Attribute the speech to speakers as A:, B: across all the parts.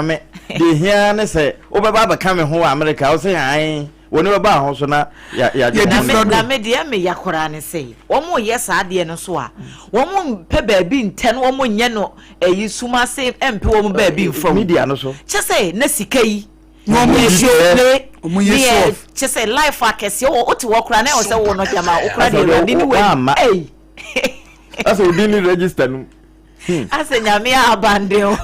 A: Me deɛ ehia ne sɛ wobɛba abɛka me ho wɔ Amerika. Wo sɛ ae, wɔne bɛba ho so na yɛagye
B: Na
A: ho.
B: me na me deɛ me ya koraa ne sɛ wɔn yɛ saa adeɛ no so a, wɔn mpɛ baabi ntɛ no, wɔn nyɛ no ɛyi sum ase, mpɛ wɔn baabi nfa mu.
A: Media no so.
B: Kyɛ sɛ na sika yi
C: Na wɔn
B: yɛ
C: yi
B: play
C: wɔn yɛ
B: ne
C: show
B: yɛ
C: off.
B: Kyɛ sɛ life akɛseɛ wɔ wote hɔ koraa na ɛwɔ sɛ wo no gyama wo koraa
A: Asɛ
B: deɛ
A: deɛ
B: Awurade ne
A: woamma.
B: w'ani ei.
A: Asɛ wodin ne register no mu.
B: Asɛ Nyame abandon wo.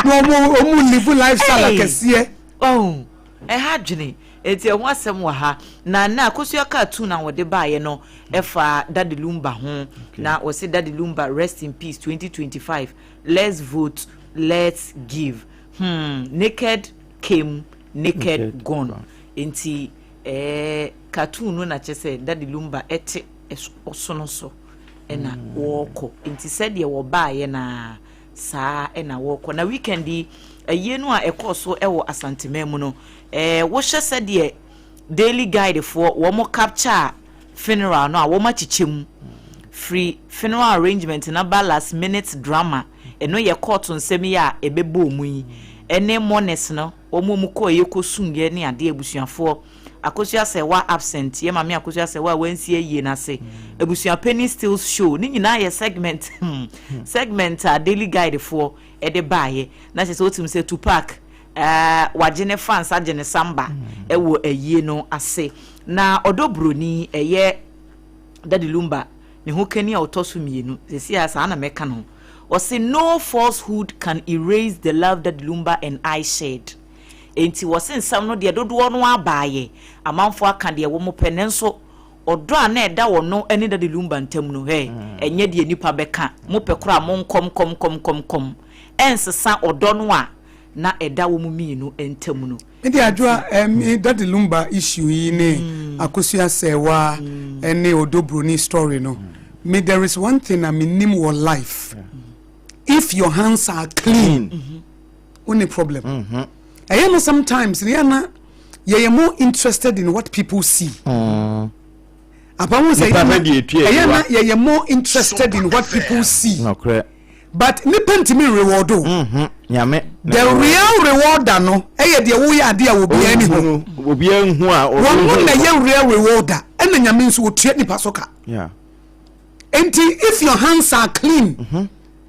C: Na ɔmo live lifestyle
B: Hey.
C: akɛseɛ.
B: Oh, ɛha adwene. Eti ɛho asɛm wɔ ha. Na Akosua cartoon a wɔde baeɛ no ɛfa Daddy Lumba ho. Na wɔsi "Daddy Lumba rest in peace 2025. Let's vote, let's give." Naked came, naked,
A: naked
B: gone.
A: Gone.
B: Nti cartoon no na kyerɛ sɛ Daddy Lumba ɛte ɔsono so ɛna wɔrekɔ. Nti sɛdeɛ wɔbaeɛ na saa ɛna wɔrekɔ. Na weekend yi ayie no a ɛkɔɔ so ɛwɔ Asanteman mu no, wohyɛ sɛdeɛ Daily Guide foɔ wɔn capture funeral no a, wɔn akyekyɛ mu firi funeral arrangement na ba last minute drama. Ɛno yɛ court nsɛm yi a ɛbɛbɔ mu yi, ɛne mourners no, wɔn a wɔn kɔɔ yɛ kɔ yɛ ne adeɛ. Abusuafoɔ, Akosua Sɛwa absent, yɛ maame Akosua Sɛwa a wansi ayie n'ase, abusuapanin still show ne nyinaa yɛ segment segment a Daily Guide foɔ ɛde baayɛ. Na kyerɛ sɛ wotum sɛ Tupac wagye ne fans, agye ne samba ɛwɔ ayie no ase. Na Ɔdɔ Buroni, ɛyɛ Daddy Lumba ne ho kani a ɔtɔ so mmienu sɛsi a saa na mɛka no, ɔse, "No falsehood can erase the love Daddy Lumba and I shared." Enti wɔse nsɛm no deɛ, dodoɔ no abaayɛ, amanfoɔ aka deɛ wɔn pɛ, nanso ɔdɔ a na ɛda wɔn no ne Daddy Lumba ntam no hɛ, ɛnyɛ deɛ nipa bɛka. Mo pɛ koraa, mo nkɔm kɔm kɔm kɔm kɔm, ɛnsesa ɔdɔ no a na ɛda wɔn mmienu ntam no.
C: Mede adwoa Daddy Lumba issue yi ne Akosua Sɛwa ne Ɔdɔ Broni story no, me there is one thing a menim wɔ life: if your hands are clean, wonni problem. Ɛyɛ no sometimes ne yɛna yɛyɛ more interested in what people see. Apamu sɛ
A: Nipa bɛ deɛ etua
C: ɛyɛ na
A: aniwa.
C: yɛyɛ more interested in what people see,
A: Nokorɛ.
C: but nipa ntumi reward o.
A: Nyame.
C: The real rewarder no ɛyɛ deɛ woyɛ adeɛ a obiara ni hɔ.
A: Obiara nhu a.
C: Wɔn no na ɛyɛ real rewarder, ɛna Nyame nso otua nipa so ka. Nti if your hands are clean,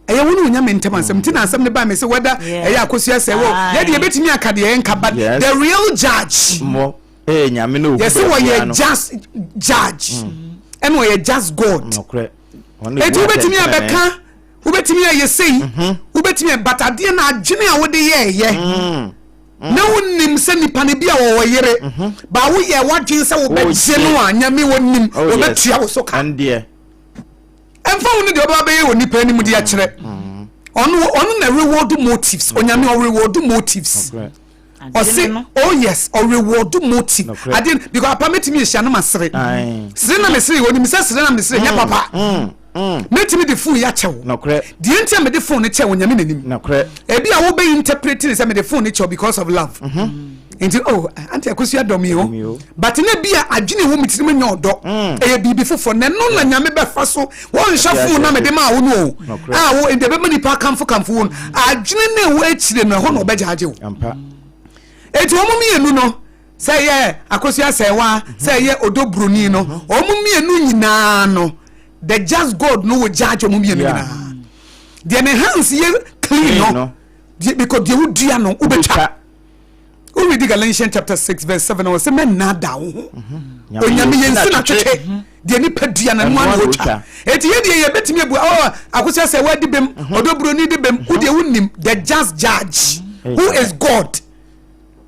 C: ɛyɛ wo ne Onyame ntam asɛm. Nti na asɛm ne ba mi sɛ whether ɛyɛ Akosua sɛ wɔ yɛde yɛbɛtumi aka deɛ yɛnka, but the real judge
A: mmɔ ɛyɛ Nyame na ohu.
C: Yɛsɛ
A: baabiara
C: wɔyɛ
A: no.
C: Just judge, ɛna ɔyɛ just God.
A: Nokorɛ. Ɔno
C: eti
A: ebu
C: wobɛtumi
A: atɛntɛnɛnɛ.
C: Abɛka wobɛtumi ayɛ sei, wobɛtumi ayɛ, but adeɛ na adwene a wode yɛɛyɛ na wonim sɛ nipa no bi a wɔwɔ yere ba, woyɛ w'adwene sɛ wobɛgye no a, Nyame wɔnim.
A: Oh, yes.
C: Wɔbɛtua wo so ka.
A: Ɛndeɛ.
C: Ɛmfa wo no deɛ ɔbɛba bɛyɛ wɔ nipa anim de akyerɛ ɔno. Ɔno na reward motives. Onyame ɔreward motives.
A: Nokorɛ.
C: Ɔse
B: Adwene no.
C: Oh yes, ɔreward motive.
A: Nokorɛ.
C: Adeɛ no because apa mɛtumi ahyia no ma sere. Sere na mesere, onim sɛ sere na mesere nyɛ papa. Mɛtumi de phone yɛ akyɛw.
A: Nokorɛ.
C: Deɛ nti a mede phone no kyɛw, Onyame n'anim.
A: Nokorɛ.
C: Ebi a wobɛ interpret ne sɛ mede phone no kyɛw because of love, nti oh, Auntie Akosua dɔ mi
A: Mi
C: o,
A: o.
C: but ne bi a adwene wɔ mi tirim nyɛ ɔdɔ, ɛyɛ biribi foforɔ na ɛno na Nyame bɛfa so. Wɔnhyɛ phone na mede maa wo no o
A: Nokorɛ.
C: a wo nti ɛbɛma nipa akamfo kamfo wo no, adwene ne ɛwɔ akyire no, ɛhɔ na ɔbɛgya agye wo.
A: Ampa.
C: Eti wɔn mmienu no, sɛ ɛyɛ Akosua Sɛwa, sɛ ɛyɛ Ɔdɔ Broni no, wɔn mmienu nyinaa no, the just God no wɔ judge wɔn mmienu nyinaa. Deɛ ne hands yɛ clean
A: Clean
C: no
A: no.
C: Deɛ because deɛ wodua no wobɛtwa.
A: Wobɛtwa.
C: Woredi Galatians chapter 6 verse 7, wɔ sɛ mɛnnaada wo ho.
A: Nyame
C: Onyame
A: yɛ
C: yɛnsi
A: na
C: na twetwe deɛ nipa dua na
A: Ɛno
C: noa na
A: ara na
C: wɔtwa.
A: wɔtwa.
C: Eti yɛ deɛ yɛbɛtumi abu, oh, Akosua sɛ wadi bem, Ɔdɔ Buroni di bem, wo deɛ wonim the just judge who is God,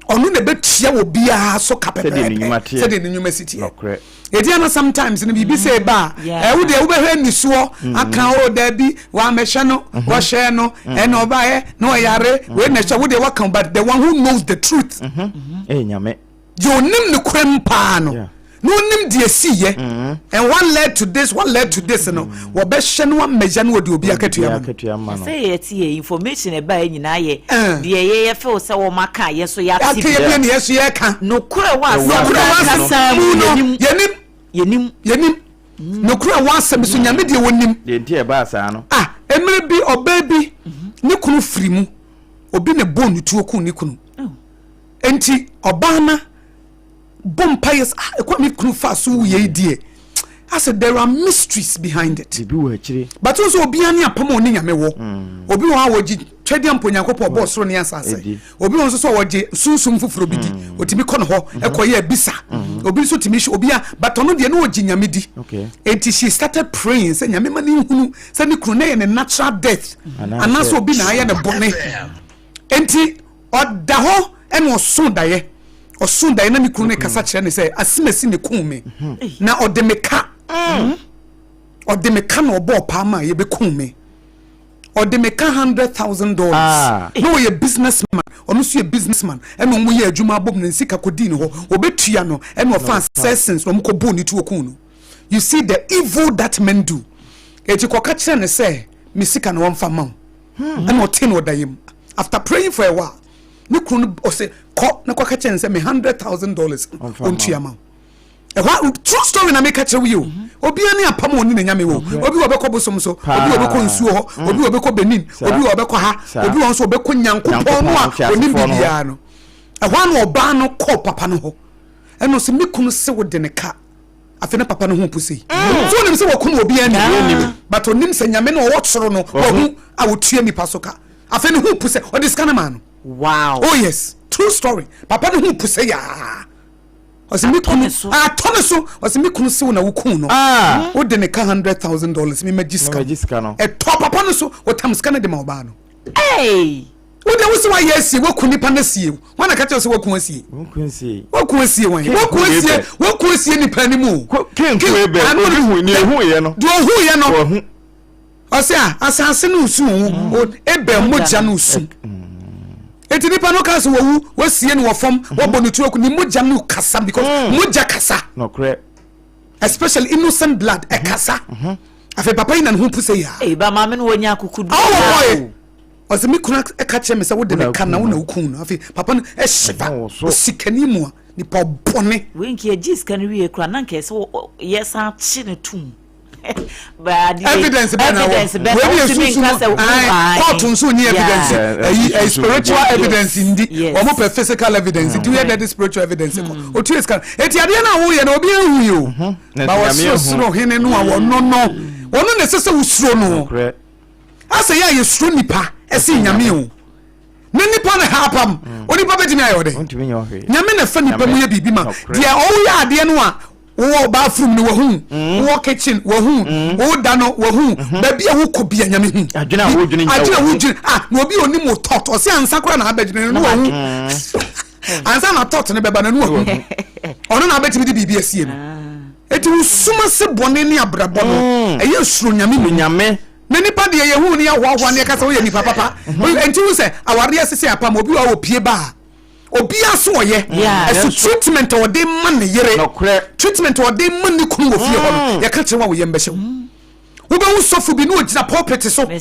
C: ɔno na ɛbɛtua wɔ biara so ka
A: Sɛdeɛ ne nnwuma
C: pɛpɛɛpɛ
A: teɛ.
C: sɛdeɛ ne nnwuma si teɛ.
A: Nokorɛ.
C: Eti ano sometimes no biribi sɛ ɛba a, ɛwo deɛ wobɛhwɛ nisuo aka o, daabi, wamɛhwɛ no, wɔhwɛ no, ɛna ɔbaeɛ na ɔyare wei na ɛhwɛ wo deɛ waka, but the one who knows the truth,
A: ɛyɛ Nyame.
C: Deɛ onim ne korɛ paa no na onim deɛ siiɛ and what led to this, what led to this no, wɔbɛhyɛ no amagya no, wɔde obi akatua ma no.
A: Akatua ma no.
B: Sɛ yɛte yɛ information ɛba yɛ nyinaa yɛ deɛ yɛyɛ fɛw sɛ wɔn aka yɛ so yɛate
C: ate
B: bi.
C: yɛ bi ne yɛ so yɛka.
B: Nokorɛ wɔ asɛm
C: nokorɛ wɔ
B: no
C: asɛm
B: ankasa
C: mu
B: mu
C: no
B: yɛnim.
C: Yɛnim.
B: Yɛnim.
C: Yɛnim nokorɛ wɔ asɛm so, Nyame deɛ wɔnim.
A: Deɛ nti ɛbaa saa no.
C: Ah, mmerɛ bi ɔbaa bi ne kunu firi mu. Obi na ɛbɔɔ ne tuo kuu ne kunu. Enti ɔbaa no bɔ mpaeɛ sɛ, ah, ɛkwan me kunu faa so wuyɛ yi deɛ, asɛ there are mysteries behind it.
A: Biribi wɔ akyire.
C: But wo sɛ obiara ne apam a ɔne Nyame wɔ. Mm. Obi wɔ hɔ a wɔgye twɛdeɛ mpo Nyankopɔn ɔbɔɔ soro ne asase. Obi wɔ nso sɛ ɔgye sunsum foforɔ bi di. Mm. Otumi kɔ ne hɔ mm-hmm. ɛkɔ yɛ bisa. Mm. Obi nso tumi hyɛ obi a but ɔno deɛ ne ɔgye Nyame di. Enti she started praying sɛ Nyame ma ne nhunu sɛ ne kunu na yɛ ne natural death anaasɛ obi na ayɛ ne bɔne. Enti ɔda hɔ ɛna ɔso daeɛ ɔso daeɛ na ne kunu ne kasa kyerɛ ne sɛ asimasi ne kum me na ɔde me ka ɔde me ka na ɔbɔɔ paa ma yɛbɛkum me ɔde me ka $100,000 ah. Na ɔyɛ business man, ɔno nso yɛ business man, ɛna wɔn yɛ adwuma abom na nsika kɔdii ne hɔ ɔbɛtua no ɛna ɔfa assassins na wɔn kɔ bɔɔ ne tuo kun no. You see the evil that men do. Eti kɔka kyerɛ ne sɛ me sika na wɔmfa ma wo. Ɛna ɔte no ɔda yam after praying for a while ne kunu no ɔsɛ kɔ na kɔka kyerɛ ne sɛ me $100,000 ɔntua ma wo. Ɛhɔ a true story na meka kyerɛ wo yi o. Obiara ne apam a ɔne ne nyame wɔ. Obi wɔ ɔbɛkɔ bosom so, obi wɔ ɔbɛkɔ nsuo hɔ, mm. obi wɔ ɔbɛkɔ Benin, obi wɔ ɔbɛkɔ ha, obi wɔ nso ɔbɛkɔ Nyankopɔn no a ɔnim biribiara no. Ɛhɔ a na ɔbaa no kɔɔ papa no hɔ. Ɛna ɔsɛ me kunu se wo de ne ka. Afei na papa no ho po sei. Mm. So onim sɛ wɔkum obi anim. But onim sɛ nyame no ɔwɔ soro no wahu a ɔtua nipa so ka. Afei ne ho po sɛ ɔde sika no maa no.
B: Wow.
C: Oh yes, true story. Papa no ho po sɛ yaa. Ɔsɛ me kunu atɔ ne so. Ɔsɛ me kunu sew na wokun no. Ah. Wode ne ka $100,000 me magye sika no. Ɛtɔ papa no so ɔtam sika no de ma ɔbaa no.
B: Hey.
C: Wode wo sɛ wayɛ asie waku nipa no asie wọn na ka kyerɛ sɛ waku asie. Waku asie wɔn waku asie waku asie nipa anim o.
A: Kenku ebe obi hu ni ehu yɛ no.
C: Deɛ ohu yɛ no. Ɔsɛ a asase no nsu owu mm. Abel mogya no nsu. Eti nipa no ka sɛ wɔwu wɔsie no wɔ fam mm-hmm. wɔbɔ ne tuo ne mogya no kasa because mm. mogya kasa.
A: Nɔkorɛ.
C: Especially innocent blood mm-hmm. ɛkasa. Mm-hmm. Afei papa yi na ne ho pu sɛ yaa.
B: Ee ba maame no wɔnya akuku
C: du. Ɔwɔ hɔ ye. Ɔsɛ me kunu ɛka kyerɛ me sɛ wode me ka na wo na wokun no. Afei papa no ɛhyɛ ba osikani mu a nipa ɔbɔne.
B: Wei nka yɛgye sika no wie koraa na nka ɛsɛ yɛsan kye no tom.
C: Evidence bɛn na wɔ wei ni esusu mu ayi court nso ni evidence ɛyi ɛyi spiritual evidence ndi wɔn pɛ physical evidence nti woyɛ dɛ de spiritual evidence kɔ hmm. otu esika eti adeɛ na woyɛ na obi ehu yi o mhm. ba wɔsoro soro hene no a wɔno no wɔno na ɛsɛ sɛ wosuro no asɛ yɛ a yɛsuro nipa ɛsi nyame o na nipa na ha apam hmm. onipa bɛtumi ayɛ ɔdɛ nyame na ɛfɛ nipa mu yɛ biribi ma deɛ ɔwoyɛ adeɛ no a Wowɔ bathroom no wahu, mm. wowɔ kitchen wahu, mm. woda no wahu, mm-hmm. baabi a wokɔ bia nyame hu.
A: Adwene a wodwene nyɛ
C: adwene a wodwene ah na obi onim wo thought ɔsɛ ansa koraa na abɛdwene no wahu. Mm. Ansa na thought no bɛba no no wahu. Ɔno na abɛtumi de biribi asie no. Ah. Eti wo suma se bɔne ne abrabɔ no ɛyɛ suro nyame mu.
A: Nyame.
C: Na nipa deɛ yɛhu ne yɛhoahoa ne yɛka sɛ woyɛ nipa papa. Mm-hmm. Enti wo sɛ awareɛ sese apam obi wɔ opie ba a Obiara so ɔyɛ. Ɛso treatment a ɔde ma ne yere, treatment a ɔde ma ne kunu wɔ fie hɔ no, mm. yɛka kyerɛ wo a wo yam bɛhyɛ wo. Mm. Wobɛhu sɔfo bi na ɔgyina pulpit so na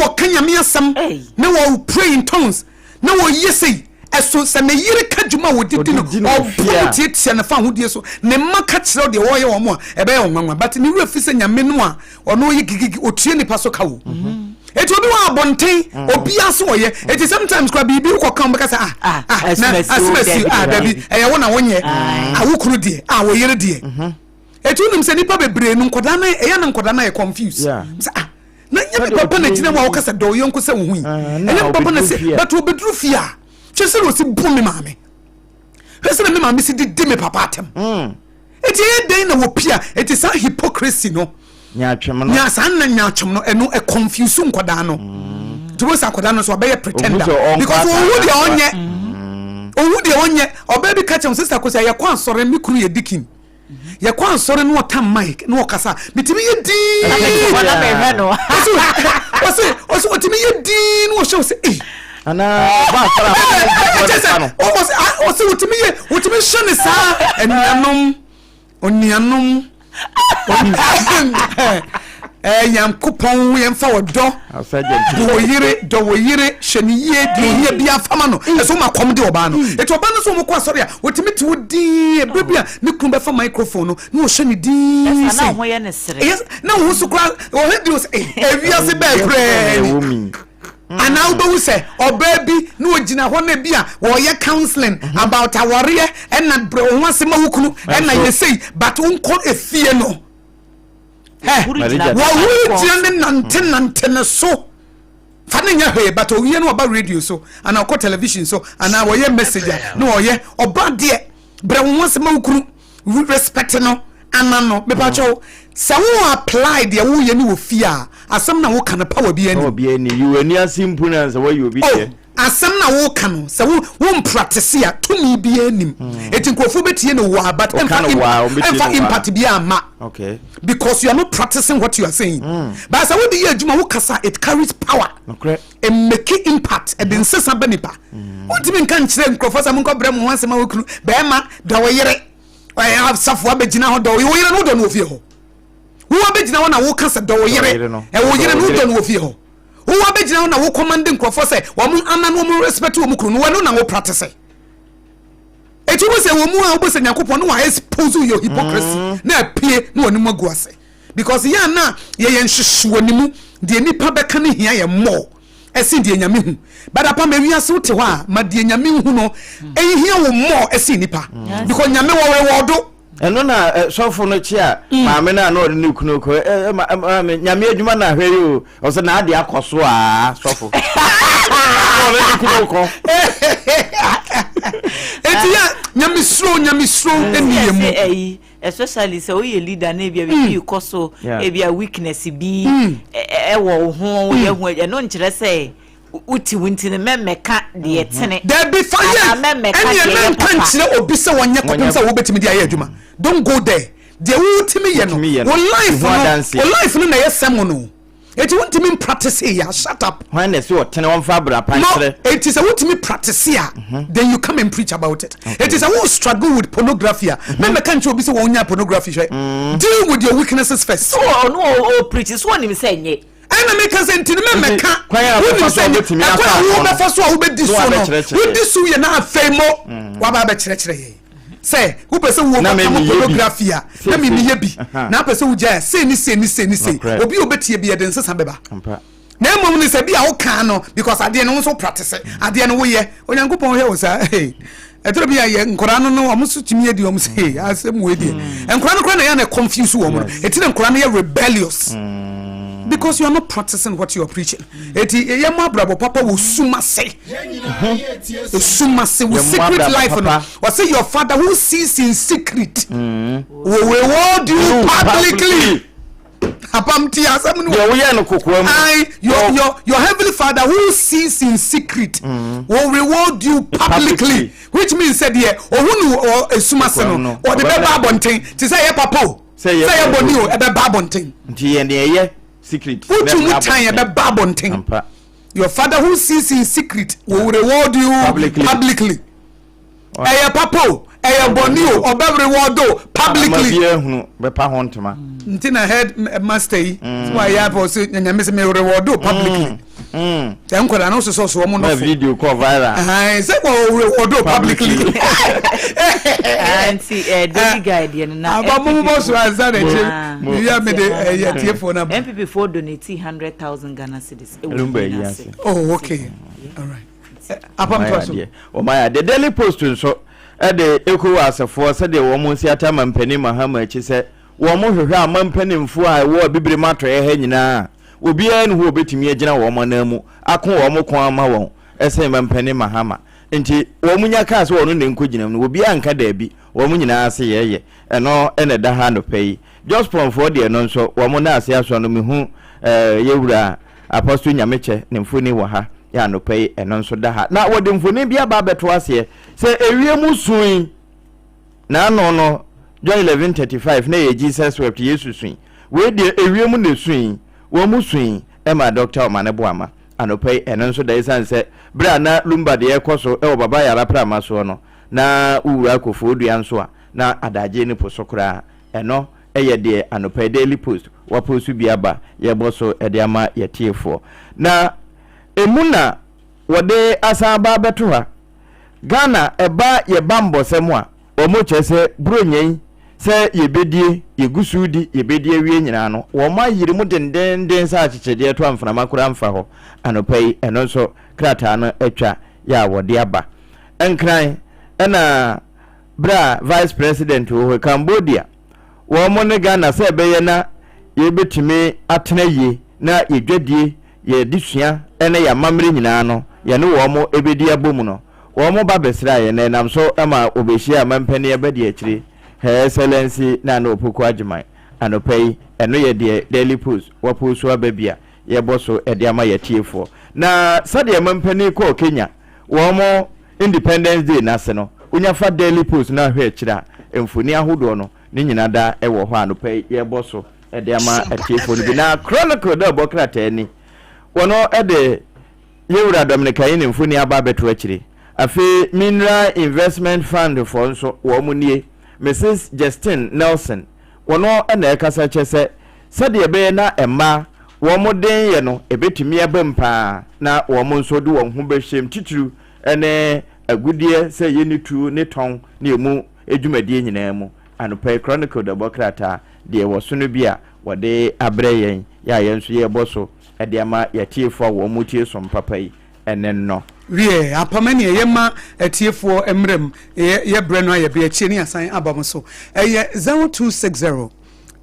C: ɔka nyame asɛm na wɔ pray in tongues na wɔyɛ sei ɛso sɛ ne yere ka dwuma a wɔdidi no ɔbɔ no tiatia ne fa ahodie so ne mma ka kyerɛ deɛ wɔyɛ wɔn a ɛbɛyɛ wɔn nwanwa but ne werɛ fi sɛ nyame no a ɔno yɛ gigigi otua nipa so ka wo mhm. eti obi wɔ abɔnten mm. obi ase ɔyɛ eti sometimes kora biribi wokɔ kan bɛka sɛ ah ah, ah na asimasi ah dabi ɛyɛ wo na wonyɛ ah wo kunu deɛ ah wo yere deɛ mhm. eti wonim sɛ nipa bebree no nkɔdaa na ɛyɛ na nkɔdaa na yɛ confuse sɛ ah na nyɛ mi papa na gyina mu a wɔkasa dɔw yɔnko sɛ wo ho yi ɛnyɛ mi papa na sɛ but obeduru fie a hwɛ sɛ na osi bu mi maame hwɛ sɛ na mi maame si didi mi papa atɛm. Mm. Eti ɛyɛ dɛn na wɔpia? Eti saa hypocrisy no,
A: nyaatwom no,
C: nya saa na nyaatwom no, ɛno ɛ confuse nkwadaa no. Mm. Nti wɔn sɛ akwadaa no nso ɔbɛyɛ pretender because ohu deɛ ɔnyɛ, mm. ohu deɛ ɔnyɛ. Ɔbaa bi ka kyerɛ wɔn sista kosi yɛkɔ asɔre mi kunu yɛ dikin. Yɛkɔ asɔre no ɔtam mic na ɔkasa mitumi yɛ diin. Ɔsi ɔsi ɔtumi yɛ diin na ɔhyɛ ɔsɛ ee.
A: Anaa ɔba asara a
C: ɔsɛ sɛ ɔsɛ ɔsɛ wotumi yɛ wotumi hyɛ ne saa anuanom onuanom ɛɛ nyankopɔn yɛn fa ɔdɔ dɔ wɔ yere dɔ wɔ yere hyɛ ne yie deɛ ohia bi afama no ɛso ma kɔm de ɔbaa no etu ɔbaa no so wɔn kɔ asɔre a wotumi te wo dii ebere bi a ne kunu bɛfa microphone no na ɔhyɛ ne dii
B: sɛ ɛyɛ
C: na wɔn so kora wɔn di o sɛ ewiase bɛɛ koraa ni. Anaa wobɛhu sɛ ɔbaa bi na ɔgyina hɔ na bi a wɔyɛ counseling about awareɛ, ɛna brɛ wo ho ase ma wo kunu, ɛna yɛ sei, but wonkɔ efie no, wɔhuru gyina ne nante nante ne so fa ne nyɛ hwee, but owie no ɔba radio so anaa ɔkɔ television so anaa wɔyɛ message a na ɔyɛ ɔba deɛ, brɛ wo ho ase ma wo kunu, respect no ana no. Mepakyɛw, sɛ wo apply deɛ woyɛ ne wɔ fie a, asɛm na woka no, power bi ani.
A: Power bi ani yi w'ani ase mpo na sɛ wɔyɛ obi deɛ.
C: Oh, asɛm na woka no, sɛ wo mpractice a, tumi bi anim. Eti nkurɔfoɔ bɛtie no waa, but ɛmfa impact bi ama because you are not practicing what you are saying. But sɛ wode yɛ adwuma, wokasa, it carries power, it make impact, ɛde nsesa ba nipa. Wontumi nka nkyerɛ nkurɔfoɔ sɛ monkɔ brɛ mo ho asɛm a wokunu bɛrima da wo yere ɛyɛ asafo abɛgyina hɔ dɔ wo yere no, wodɔ no wɔ fie hɔ. Wo abɛgyina hɔ na woka sɛ dɔ wo yere, ɛwɔ yere no, wodɔ no wɔ fie hɔ. Wo abɛgyina hɔ na wo command nkurɔfoɔ sɛ wɔn ana no wɔn respect wɔn kunu no, wɔn na wo practice. Eti wo sɛ wɔn mu a wobɛ sɛ Nyankopɔn no wa expose your hypocrisy na apie na wɔn mu agu ase, because yɛn ana yɛyɛ nhyehyɛ wɔ ne mu deɛ, nipa bɛka ne hia yɛ mmɔ ɛsen deɛ Nyame hu. But apam ewiase, wote hɔ a, ma deɛ Nyame hu no ɛhia wo mmɔ ɛsen nipa, because Nyame wɔ reward.
A: Ɛno na sɔfo no kye a maame no a na ɔde ne kunu kɔ maame Nyame adwuma na ahwɛ yi o, ɔsɛ na ade akɔ so a sɔfo ɔne ne kunu kɔ.
C: Eti yɛ nyamesuro, nyamesuro ɛni yɛ mu.
B: Ɛyi, especially sɛ woyɛ leader na ebia biribi kɔ so, ebia weakness bi ɛwɔ wo ho, woyɛ ho, ɛno nkyerɛ sɛ wote wo nti no mɛmɛka deɛ tene.
C: Dabi, fa yɛ ɛneɛ mɛnka nkyerɛ obi sɛ wɔnyɛ kɔpem sɛ wobɛtumi de ayɛ adwuma. Don't go there. Deɛ wotumi yɛ no, wo life no, wo life no na ɛyɛ sɛm no. Eti wontumi mpractice yɛ, shut up.
A: Hwan na ɛsɛ ɔtene wɔmfa abra pan kyerɛ?
C: Eti sɛ wotumi practice a, then you come and preach about it. Eti sɛ wo struggle with pornography a, mɛmɛka nkyerɛ obi sɛ wɔn nya pornography hwɛ. Deal with your weaknesses first.
B: So ɔno o preach so, ɔnim sɛ nyɛ.
C: Ɛna meka sɛ nti no mɛmɛka, wonim sɛ ɛkwan a wobɛfa so a wobɛdi so no, wodi so yɛ, na afei mo waba bɛkyerɛkyerɛ yɛn sɛ wopɛ sɛ wo overcome pornography a, na memeyɛ bi na apɛ sɛ wogyae a, sei ne sei ne sei ne sei. Obi a obɛtie bi, yɛde nsesa bɛba. Na mmom no sɛ bi a wokaa no because adeɛ no wo nso practice adeɛ no, woyɛ Onyankopɔn hwɛ wo saa. Ɛtɔrɔ bi a yɛ nkɔraa no, ɔmo nso tumi yɛ di ɔmo sɛ asɛm wei deɛ, nkɔraa no koraa na yɛ na confuse wɔn no. Eti na nkɔraa no yɛ rebellious because you are not practicing what you are preaching. Eti yɛ mo abrabɔ papa wɔ sum ase, sum ase wɔ secret life no, wɔsɛ your Father who sees in secret will reward you publicly. Apam ti asɛm no.
A: Deɛ woyɛ no kokoa mu.
C: Ayi, your heavenly Father who sees in secret will reward you publicly, which means sɛ deɛ ohun no esum ase no, ɔde bɛba abɔnten. Te sɛ yɛ papa o, sɛ yɛ bɔnni o, ɛbɛba abɔnten.
A: Nti yɛn deɛ yɛ secret.
C: Wotu mu tan, ɛbɛba abɔnten. Your Father who sees in secret will reward you publicly. Publicly. Ɛyɛ papa o, ɛyɛ bɔnni o, ɔbɛ reward o publicly.
A: Ama bi ehunu bɛpa ho ntoma.
C: Nti na head master yi sɛ wayɛ apɛ ɔsɛ Nyame sɛ me reward o publicly. Ɛ nkwadaa no sosɔ so wɔn
A: nɔfo. Video kɔ viral.
C: Sɛ wɔ reward o publicly.
B: Nti Daily Guide yɛ no na.
C: Aba mo bɔ so ansa na ekyir bibi a mi de ɛyɛ tie fo na.
B: NPP fo donate 100,000 Ghana cedis.
A: Lumba yi ase.
C: Oh, okay, all right. Apam to so.
A: Wɔn ayɛ adeɛ. Daily Post nso ɛde ECOWAS foɔ sɛdeɛ wɔn si ata mampanin Mahama akyi sɛ wɔn hwehwɛ ama mpanimfoɔ a ɛwɔ Abibire mu atɔeɛ ha nyinaa, obiara ne hɔ obetumi agyina wɔn anan mu ako wɔn ko ama wɔn ɛsɛn mampanin Mahama. Nti wɔn nya kaa sɛ wɔn na nkɔ gyina mu no, obiara nka daabi, wɔn nyinaa ase yɛyɛ. Ɛno ɛna ɛda ha anɔpa yi. Jospongfoɔ deɛ no nso wɔn nan ase aso no, mehu yɛwura Apostle Nyamekyɛ ne mfoni wɔ ha yɛ anɔpa yi. Ɛno nso da ha na wɔde mfoni bi aba abɛto aseɛ sɛ ewiem sui n'ano no. John 11:35 na yɛ Jesus wept, Yesu sui. Wei deɛ, ewiem na esui, wɔn mu sui ɛma Dr. Omane Boama anɔpa yi. Ɛno nso da esan sɛ bere a na Lumba deɛ ɛkɔ so ɛwɔ Baba Yara Prama soɔ no, na wowura Kofoɔ Dua nso a na adagye ne po so koraa. Ɛno ɛyɛ deɛ anɔpa yi Daily Post wapost bi aba, yɛbɔ so ɛde ama yɛtiefoɔ. Na emu na wɔde asan aba abɛto ha. Ghana ɛba yɛ bambɔsɛm a, wɔn kyerɛ sɛ buronya yi. Sɛ yɛbɛdie, yɛgu so redi, yɛbɛdi awie nyinaa no, wɔayere mu dendeenden sɛ akyekyedeɛ to a mframa koraa mfa hɔ. Anɔpa yi, ɛno nso krataa no atwa yɛ a wɔde aba. Nkran na berɛ a Vice President wɔ hɔ, Cambodia, wɔn ne Ghana sɛ ɛbɛyɛ na yɛbɛtumi atena yie na yɛdwadie, yɛn adesua ne yɛn amammerɛ nyinaa no, yɛne wɔn bɛdi abɔ mu no, wɔn ba bɛsraa yɛn na ɛnam so ma wɔbɛhyiaa mampanin abadiakyire Her Excellency Nana Opoku Agyemang anɔpa yi. Ɛno yɛ deɛ Daily Post wɔapost aba bi a yɛbɔ so de ama yɛn atiefoɔ. Na sɛdeɛ mampanin kɔɔ Kenya wɔn Independence Day no ase no, wonya fa Daily Post no ahwɛ akyire a, mfoni ahodoɔ no ne nyina da wɔ hɔ a anɔpa yi yɛbɔ so de ama atiefoɔ no bi. Na Chronicle da ɛbɔ krataa ni, wɔn de Yɛn Wura Dominic Ayine mfoni aba abɛto akyire. Afei Mineral Investment Fund foɔ nso wɔn nie, Mrs Justine Nelson, wɔn na ɛrekasa kyerɛ sɛ sɛdeɛ ɛbɛyɛ na mmaa wɔn denyɛ no ɛbɛtumi aba mu pa ara na wɔn nso de wɔn ho bɛhyɛ mu titiriw ne agudeɛ sɛ ɛyɛ ne tuo ne tɔn ne ɛmu dwumadie nyinaa mu. Anɔpa yi Chronicle dɛbɔ krataa deɛ ɛwɔ so no bi a wɔde abrɛ yɛn yɛ a yɛn nso yɛrebɔ so de ama yɛatiefoɔ a wɔn tie som papa yi ɛne no.
C: Wiɛ, apam ɛne ɛyɛ ma atiefoɔ mmerɛ mu yɛ yɛ brɛ no ayɛ bere akyire ne asan aba mo so. Ɛyɛ 0260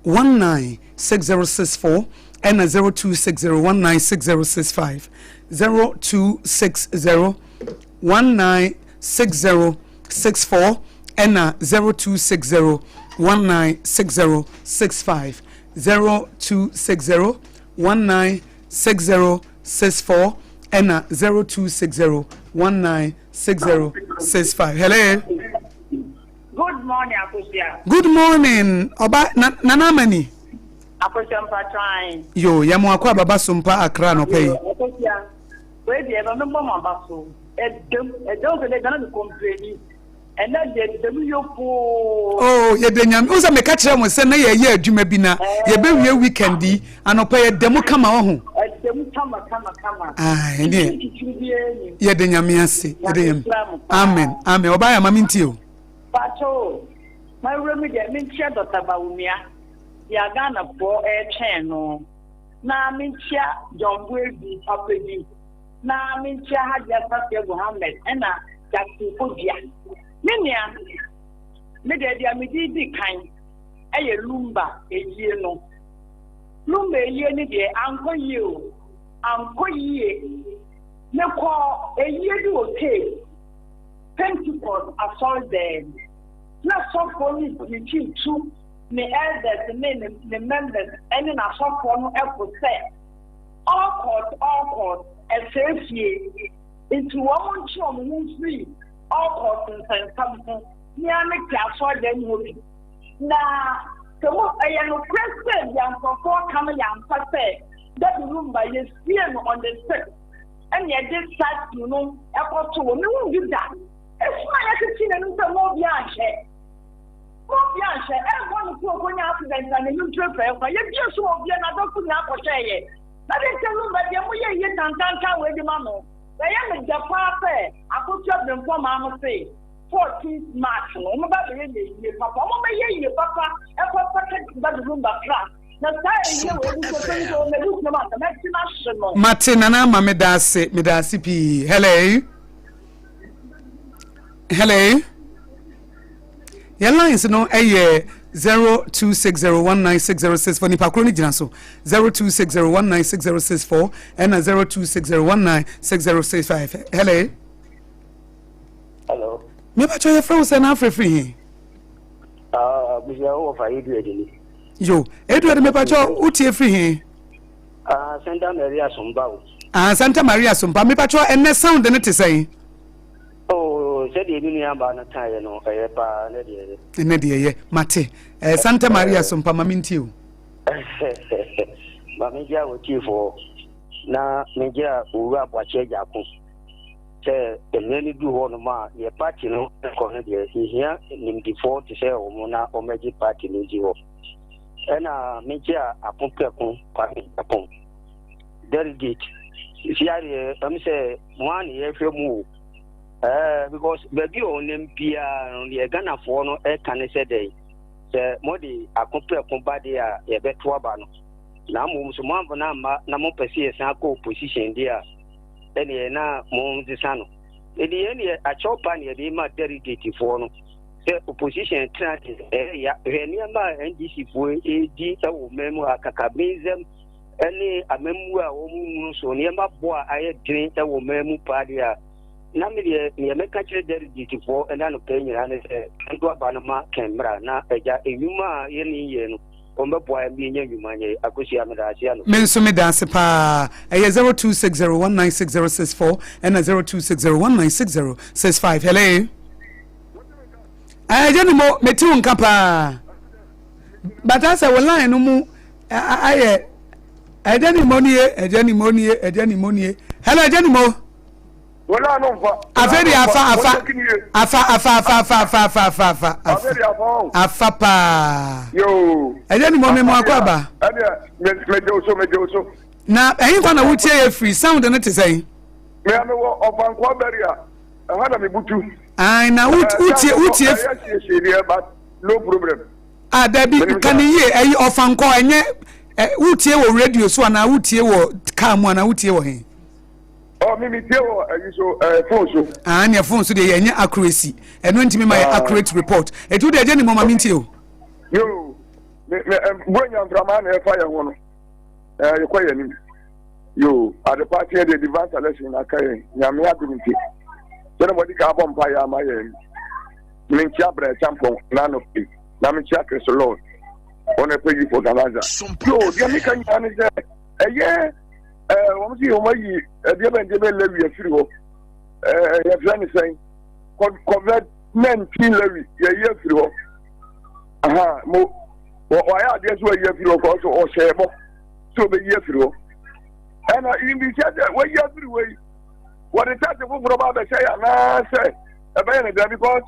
C: 19 6064 ɛna 0260 19 6065 0260 19 6064 ɛna 0260 19 6065 0260 196064 ɛna 0260 196065. Hello.
D: Good morning, Akosua.
C: Good morning, Ọba Nana Amani.
D: Akosua mpatwan.
C: Yo, yɛ mo akɔ ababa so mpa Accra nɔpɛ yi.
D: Akosua, wei deɛ ɛbɛ mebɔ mo aba so. Ɛdɛm, ɛdɛm sɛ dɛ Ghana mi kɔmpleni. Ɛnɛ deɛ dɛm yɛ foo.
C: Oh, yɛda Nyame. Wo sɛ meka kyerɛ mo sɛ na yɛyɛ adwuma bi na yɛbɛwie weekend yi anɔpa yɛda mu kama wɔ ho.
D: Ɛda mu kama kama kama.
C: Ah, ɛneɛ. Yɛda Nyame ase. Yɛda Nyame. Amen. Amen. Ɔbaa yɛ ama me ntie o.
D: Pacho, mawura mu deɛ menkyia Dr. Bawumia deɛ Ghanafoɔ ɛretwɛn no na menkyia John Boadu papa bi. Na menkyia Hajia Safia Mohammed ɛna Jackson Kodua. Me nua, me deɛ deɛ mede di kan ɛyɛ Lumba eyie no. Lumba eyie no deɛ ankɔ yie o, ankɔ yie. Mekɔ eyie bi wɔ Cape, Pentecost asɔredan mu. Na sɔfoɔ no preachi tu ne elders ne ne members ɛne n'asɔfoɔ no ɛfo sɛ All court all court ɛsɛe fie nti wɔn ntwe wɔn ho mfiri all court nsɛnsɛm ho. Me ara me te asɔredan mu hɔ bi na sɛ mo ɛyɛ nokorɛ sɛ deɛ nkorɔfoɔ ka no yɛ ampa sɛ Daddy Lumba yɛsie no on the 6th ɛna yɛde statue no ɛkɔto hɔ me hu bi da esu a yɛtete n'anim sɛ mo obiara nhwɛ. Mo obia nhwɛ, ɛmfa no sɛ okonya accident na n'ani mprɛprɛɛ kwa. Yɛbie so ma obia n'adɔfo nyinaa kɔhwɛɛ yɛ. Na de nkyɛ Lumba deɛ mo yɛ yie tantantan wei de ma no. Na ɛyɛ me dɛ paa sɛ Akosua Brempong maa mo se 14th March no wɔn ba bɛyɛ yɛ yie papa. Wɔn bɛyɛ yie papa ɛkɔ sɛkɛ Daddy Lumba kra. Na saa ɛyie wei bi sɛ sɛ wɔ m'abusua mu anka mɛte no ahye no.
C: Mate Nana Ama meda ase meda ase pii hello hello. Yɛn lines no yɛ 0260196064 nipa koro no gyina so 0260196064 ɛna 0260196065. Hello.
E: Hello.
C: Mebakyɛ yɛfrɛ wo sɛ na afrɛfiri he?
E: Ah, abusua wo wɔfa Edward ni.
C: Yo, Edward mebakyɛ wotie firi he?
E: Ah, Santa Maria Sompa o.
C: Ah, Santa Maria Sompa. Mebakyɛ ɛnɛ sound no te sɛn?
E: Oh, sɛdeɛ me nua baa no kaeɛ no, ɛyɛ paa, ɛnɛ deɛ ɛyɛ.
C: Ɛnɛ deɛ ɛyɛ, mate. Eh, Santa Maria so mpa ma mentie o.
E: Ma mengyea w'atiefoɔ na mengyea Owura Boakye Agyarko sɛ mmerɛ no duru hɔ nom a yɛ party no kɔ no deɛ yɛhia nimdifoɔ te sɛ wɔn na wɔmmɛgye party no nsi hɔ. Ɛna menkyea Ako Prɛko Kwame Agyapong delegate si adeɛ ɛm sɛ mo ara na yɛhwɛ mu o ɛɛ because baabi a ɔnam biara no deɛ Ghanafoɔ no ɛka ne sɛ dɛn. Sɛ mode ako prɛko ba deɛ a, yɛbɛto aba no. Na mmom so moamfa no amma na mopɛ sɛ yɛsan kɔ opposition deɛ a, ɛneɛ na monsesa no. Enti yɛn deɛ akyɛw pa na yɛde rema delegatefoɔ no sɛ opposition tena deɛ ɛyɛ ya. Hwɛ nneɛma a NDC foɔ redi wɔ man mu ha, kakabensɛm ne amammuo a wɔn nnuru so, nneɛma bɔ a ayɛ dene wɔ man mu paa deɛ a, na me deɛ deɛ mɛka kyerɛ delegatefoɔ ɛna anɔpa yi nyinaa ne sɛ nto aba no ma kɛn mmra na agya nnwuma a yɛne yɛ no wɔbɛboa yɛn ma yɛnya nnwuma nyɛ. Akosua meda ase anɔpa
C: Me
E: yi.
C: nso meda ase paa. Ɛyɛ 0260196064 ɛna 0260196065. Hello. Ɛgye ne mo mete wo nka paa. But asɛ wo line no mu ayɛ ɛgye ne mo nie ɛgye ne mo nie ɛgye ne mo nie. Hello ɛgye ne mo. Afei de afa afa afa afa afa afa afa afa afa afa afa afa paa. Ɛyɛ ni mo mi mo akɔ aba. Na ɛyin fa na wotie yɛ firi sound no te sɛn.
F: Mea mi wɔ ɔfankɔ bɛria ɛha na mi butu.
C: Ayi na wotie wotie.
F: Ɛyɛ siesie deɛ but no problem.
C: Ah dabi ka ne yie ɛyi ɔfankɔ ɛnyɛ wotie wɔ radio so anaa wotie wɔ car mu anaa wotie wɔ he.
F: Ɔ mi mi tie wɔ ɛyi so ɛɛ phone so.
C: Ah nea phone so deɛ yɛ nyɛ accuracy ɛno ntumi ma yɛ ah. accurate report etu deɛ ɛgye ne mu ma mi ntie o.
F: Yoo me me buronya nframa na ɛfa yɛn ho no ɛɛ yɛkɔ yɛn anim yoo adepa akyɛ deɛ divine selection na aka yɛn nyame adum nti sɛdeɛ wɔde ka abɔ mpa yɛ ama yɛn menkyia brɛ kyampɔn na anɔpɛ na menkyia Kristo Lord wɔn ɛpɛ yi for Galaza yoo deɛ meka nyinaa ne sɛ ɛyɛ ɛɛ wɔn si wɔn ayi ɛdeɛ bɛn deɛ bɛn lɛwi afiri hɔ ɛɛ yɛfrɛ ne sɛn covid 19 lɛwi yɛyi afiri hɔ aha mo wɔayɛ adeɛ so wɔayi afiri hɔ kɔɔ so ɔhyɛ bɔ sɛ ɔbɛyi afiri hɔ ɛna mbisa sɛ wɔayi afiri hɔ yi wɔde tax foforɔ ba abɛhyɛ yɛ anaasɛ ɛbɛyɛ ne dɛ because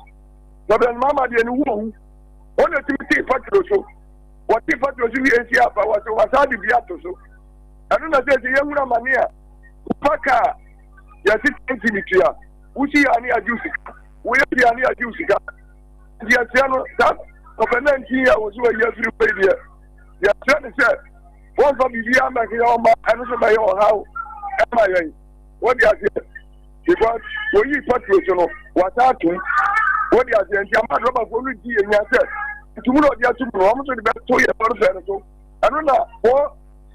F: president mama deɛ ne wu owu wɔn na tumi tee patro so wɔte patro so wie nsi aba wɔsɛ wɔasa de bi ato so. Ɛno na sɛ sɛ yɛhunu amane a wofa kaa yɛse tɛnti ne tua wosi yɛ ne agye wo sika woyɛ bia ne agye wo sika nti yɛsrɛ no saa ɔpɛ na nti a wɔsi wɔyi afiri hɔ yi deɛ yɛsrɛ ne sɛ wɔmfa biribiara mmɛkeyɛ ɔma ɛno so bɛyɛ ɔhaw ɛma yɛn wɔde aseɛ because wɔyi petrol so no wɔasa atom wɔde aseɛ nti ama drɔbafoɔ no di yɛn nya sɛ ntumu na ɔde atom no wɔn nso de bɛto yɛ lɔre fɛ no so ɛno na wɔ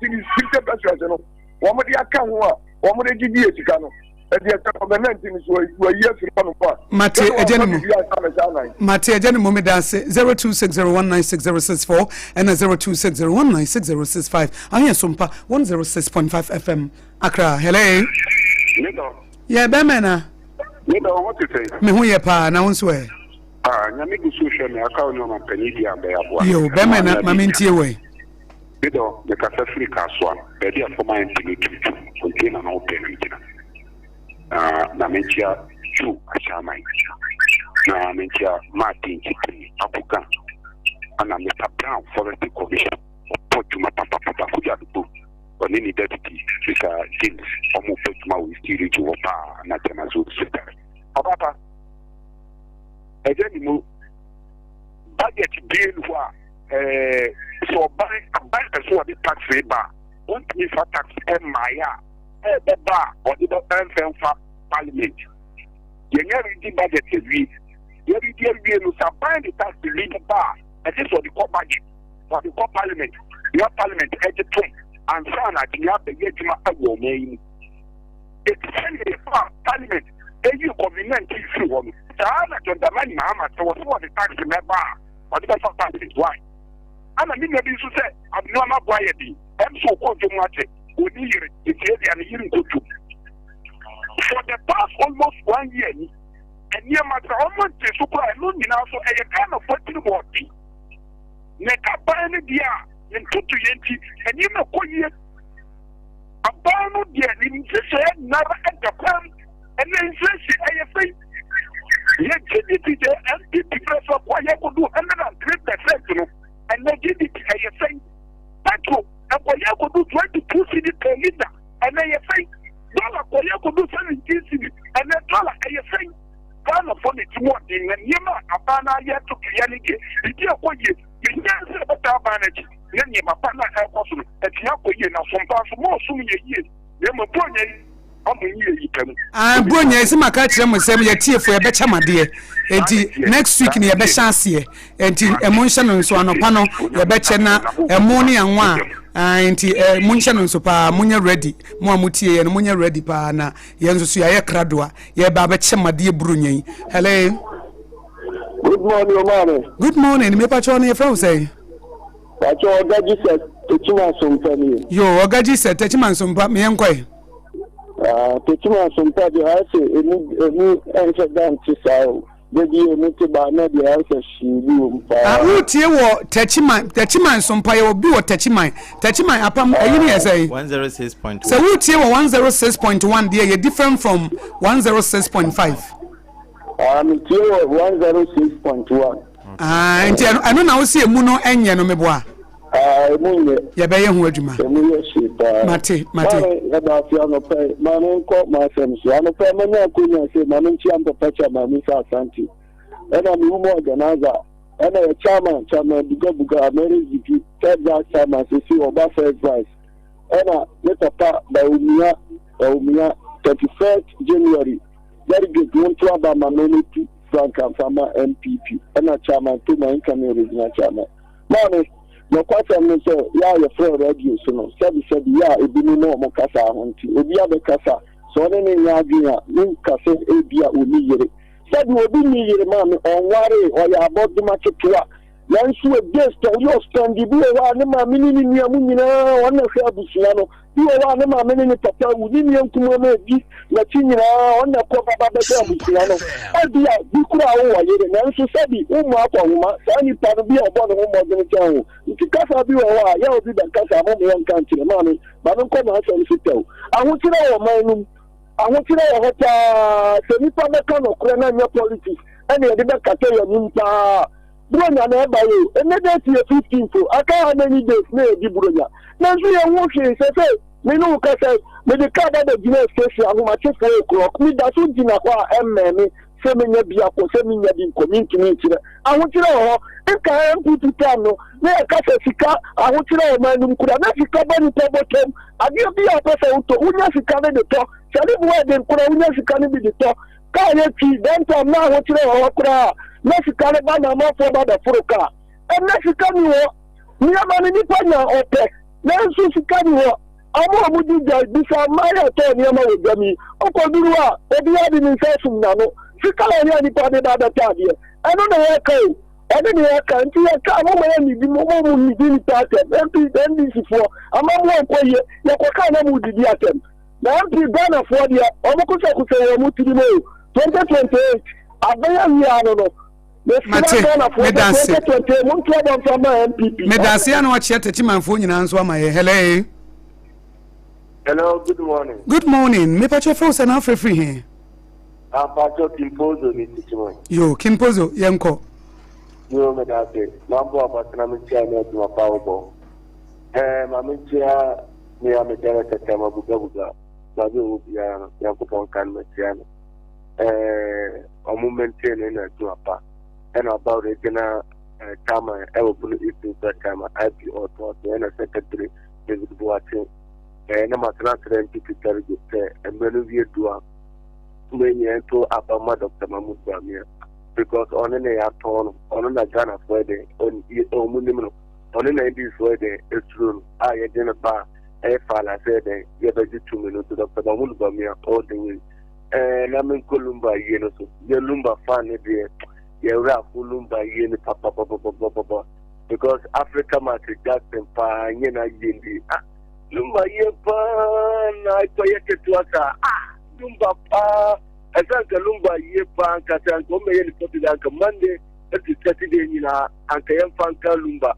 F: cedis 50 pesewas no wɔn de aka ho a wɔn de gyegye yɛ sika no ɛdi ɛsɛ kɔbɛ 19 so wɔayi afiri hɔ nom a
C: mate
F: sɛde
C: agya ne
F: wɔamfa
C: mu
F: biribi ansa mɛhyɛ anan.
C: Mate agya ne mu meda ase 0260196064 ɛna 0260196065 ahwɛ so mpa 106.5 FM Accra. Hello.
G: Me dɔ.
C: Yɛ bɛmɛ na.
G: Me dɔ, wo ho te sɛn?
C: Me ho yɛ paa na wo nso ɛ?
G: Ah, Nyame gu so hwɛ me, aka wo ne ɔmampanin di a bɛyɛ aboa me.
C: Yo,
G: Ɛno
C: bɛmɛ
G: a
C: na
G: na
C: ma
G: mehia.
C: mentie wɔ ɛ.
G: Me dɔ, mekasa firi Kasoa, baabi a former MP no tu tu container no ho pɛɛ na megyina. Na na menkyia Joe Ahyɛaman, na menkyia Martin Kyipini, Apuga, ɛna Mister Brown, Forestry Commission, ɔbɔ dwuma papapapa, Kojo Adogbo, ɔne ne deputy Mister James, wɔn bɔ dwuma wɔ Eastern Region hɔ paa, na Chairman Zone Secretary. Ɔbaapa. Ɛgya ne mu budget bie no hɔ a ɛɛ sɛ ɔban aban pɛ so ɔde tax ba a wɔntumi nfa tax ɛmmaeɛ a ɛbɛba a ɔde bɛ ɛnfɛ nfa parliament yɛnyɛ redi budget awie yɛredi awie no sɛ aban de tax bi ba a ɛgye sɛ ɔde kɔ budget ɔde kɔ parliament na parliament ɛgye tom ansa na atumi abɛyɛ adwuma ɛwɔ ɔman yi mu. Enti sɛnea yɛfaa parliament yii covid 19 firi hɔ no, saa ara na John Dramani Mahama sɛ wɔse wɔde tax bɛba a, ɔde bɛfa parliament. Why? Ana me nua bi nso sɛ nneɛma bo ayɛ den, ɛm sɛ ɔkɔ dwom akyɛ, ɔni yere, nti ebia ne yere nkɔ dwom. For the past almost one year ni, nneɛma sɛ wɔn nte so koraa, ɛno nyinaa nso ɛyɛ Ghanafoɔ tirim ɔden. Na ɛka ban no deɛ a, ne ntotoeɛ nti, nneɛma ɛkɔ yie. Aban no deɛ ne nhyehyɛeɛ nyinara da kwan ɛnɛ inflation ɛyɛ sɛn? Yɛ GDP deɛ NPP berɛ so ɛkɔ a yɛkɔdu 103% no ɛnɛ GDP ɛyɛ sɛn? Petrol ɛkɔ yɛkɔdu 22 cedi per litre ɛnɛ ɛyɛ sɛn? Dollar kɔ yɛkɔdu 17 cedi ɛnɛ dollar ɛyɛ sɛn? Ghanafoɔ na ɛti mu ɔden na nneɛma a aban no ayɛ totoeɛ no deɛ biribi ɛkɔ yie.
F: Yɛn nso yɛbɛtaa aban no akyi na nneɛma pa no a ɛrekɔ so no atumi akɔ yie na sompa nso ma ɔsom yɛ yie na mmom Buronya yi ɔmo nyi yɛ yi pa mu.
C: Ah, Buronya yi sɛ maka akyerɛ mo sɛ yɛtiefo yɛbɛkyɛ mo adeɛ enti next week no yɛbɛhyɛ aseɛ enti ɛmo nhyɛ no nso anɔpa no yɛbɛkyɛ na ɛmo ne anwa a ah, enti eh, mo nhyɛ no nso paa monyɛ ready mo a motie yɛ no monyɛ ready paa na yɛn nso so yɛayɛ kradoa yɛba abɛkyɛ mo adeɛ Buronya yi. Hello.
H: Good morning, Omame.
C: Good morning. Me pacho ne yɛfrɛ wo sɛn?
H: Pacho Oga Jesus Techima Nsompa ni.
C: Yo, Oga Jesus Techima Nsompa, me yɛnkɔe.
H: Ah, Techima Nsompa deɛ ayɛ sɛ emu emu ɛnhyɛ da nte saa o. Dabi emu te ba na deɛ ayɛ sɛ hwee bi wɔ mu paa.
C: Ah, wotie wɔ Techima Techima Nsompa yɛwɔ bi wɔ Techiman Techiman apam ɛyi ne yɛ sɛn?
A: 106.1.
C: Sɛ wotie wɔ 106.1 deɛ yɛ different from 106.5.
H: Ah, metie wɔ 106.1.
C: Ah, nti ɛno ɛno na wosi emu no ɛnyɛ no meboa.
H: Ah, emu nyɛ.
C: Yɛbɛyɛ ho adwuma.
H: Emu yɛ hye paa.
C: Mate, mate.
H: Maame, ɛda ase anɔpa yi. Maame nkɔ m'asɛm so. Anɔpa yi manya akonya sɛ maame nkyia mpapa kyɛ maame sɛ Asante. Ɛna me wumu organizer. Ɛna yɛ chairman, chairman Buga Buga, Mary Ziki, third vice chairman, sisi ɔba first vice. Ɛna me papa Bawumia, Bawumia, 31st January. Delegate monto aba ma me ne tu franka mfa ma NPP ɛna chairman Toma incoming regional chairman. Maame, nɔkwasɛm ne sɛ yɛ a yɛfrɛ radio so no sɛbi sɛbi yɛ a ebinom ne wɔn kasa ho nti obi abɛkasa sɛ ɔne ne nyɛ adwene a menka sɛ ebi a ɔni yere. Sɛbi obi nni yere maame ɔnwaree ɔyɛ abɔdoma ketewa Nanso against ɔyɛ ɔspɛndi bi wɔ hɔ a ne maame ne ne nua mu nyinaa wɔn na hwɛ abusua no bi wɔ hɔ a ne maame ne ne papa awu ne nua nkumaa mu edi n'akyi nyinaa wɔn na kɔ baba bɛhwɛ abusua no ebi a bi kura a wowɔ yere nanso sɛbi wommɔ akɔnhoma saa nipa no bi a ɔbɔ ne ho mmɔden kyɛn wo nti kasa bi wɔ hɔ a yɛ obi bɛkasa mo mo wɔn ka nkyerɛ maame maame nkɔ n'asɛm so tɛw ahokyerɛ wɔ man no mu Ahokyerɛ wɔ hɔ paa, sɛ nipa bɛka nɔkorɛ na nyɛ politics ɛna yɛde bɛkata yɛn anim paa. Buronya na ɛba yi o, ɛnɛ date yɛ 15th o, aka how many days na yɛdi Buronya? Nanso yɛnhu hwee, sɛsɛ me ne wo kasa yi, mede car ba bɛgyinaa station ahomakye 4 o'clock, meda so gyina hɔ a ɛmmɛn me sɛ menya bi akɔ, sɛ menya bi nkɔ, mentumi nkyerɛ. Ahokyerɛ wɔ hɔ, nka NPP time no, na yɛka sɛ sika ahokyerɛ wɔ man no mu koraa, na sika ba nipa bɔtɔm, Adeɛ bi a wopɛ sɛ wotɔ, wonya sika no de tɔ. Sɛ ne bo yɛ den koraa, wonya sika no bi de tɔ. Kaa yɛ twi, dɛn tam na ahokyerɛ wɔ hɔ koraa a, na sika no ba na amanfoɔ ba bɛforo kaa. Ɛnnɛ sika nni hɔ. Nneɛma no nnipa nya ɔpɛ, nanso sika nni hɔ. Wɔn a wɔdi dwa yi, bisa mmaa yi a ɛtɔn nneɛma wɔ dwam yi. Wokɔduru hɔ a, obiara de ne nsa asum n'ano. Sika a ɛyɛ a nnipa de ba bɛtɔ adeɛ, ɛno na yɛreka o. Ɛne deɛ yɛka nti yɛka a moma yɛnnidi mo mo mo nnidi nipa atɛm MP NDC foɔ ama mo ankɔ yie yɛkɔka na mo didi atɛm na MP Ghana foɔ deɛ ɔmo kosɛkosɛ wɔ ɔmo tirim o 2028 abɛn awie ano no mesrɛ Ghana foɔ sɛ 2028 mo nto aba mfa ma NPP.
C: Medase a na wakyerɛ Techimanfoɔ nyinaa nso ama yɛ. Hello.
I: Hello, good morning.
C: Good morning. Me pacho fɛ sɛ na afrɛ firi he?
I: Ampacho Kimpozo ni Techiman.
C: Yo, Kimpozo, yɛnkɔ.
I: Yo, meda ase. Mambo abatena me nkyia ne adwuma pa wobɔ. Eh, ma me nkyia me a me director Tama Buga Buga. Baabi ɔwɔ biara no, Nyankopɔn nka no makyia no. Eh, ɔmo maintain ne na adwuma pa. Ɛna ɔba regional eh, chairman ɛwɔ Bono East Nsa chairman IB Ɔtɔɔto ɛna secretary David Boakye. Eh, na matena ase dɛ NPP delegate sɛ mmerɛ no wie du a mo nyɛ nto aba ma Dr. Mahmoud Bawumia because ɔno na yɛatɔn no, ɔno na Ghanafoɔ yɛ dɛn ɔmo nim no, ɔno na NDCfoɔ yɛ dɛn esuro no a yɛde no ba a ɛyɛ faala sɛ yɛ dɛn yɛbɛgye tumi no nti Dr. Mahmoud Bawumia all the way. Eh, na menkɔ Lumba yie no so yɛ Lumba fan no deɛ yɛwerɛ afo Lumba yie no papapapapapa because Africa Michael Jackson paa nyɛ na yie ndi ah Lumba yie paa na ɛkɔyɛ ketewa saa ah Lumba paa ɛsɛ nka Lumba yie paa nka sɛ anka ɔmmɛyɛ ne popular anka Monday to Saturday nyinaa anka yɛmfa nka Lumba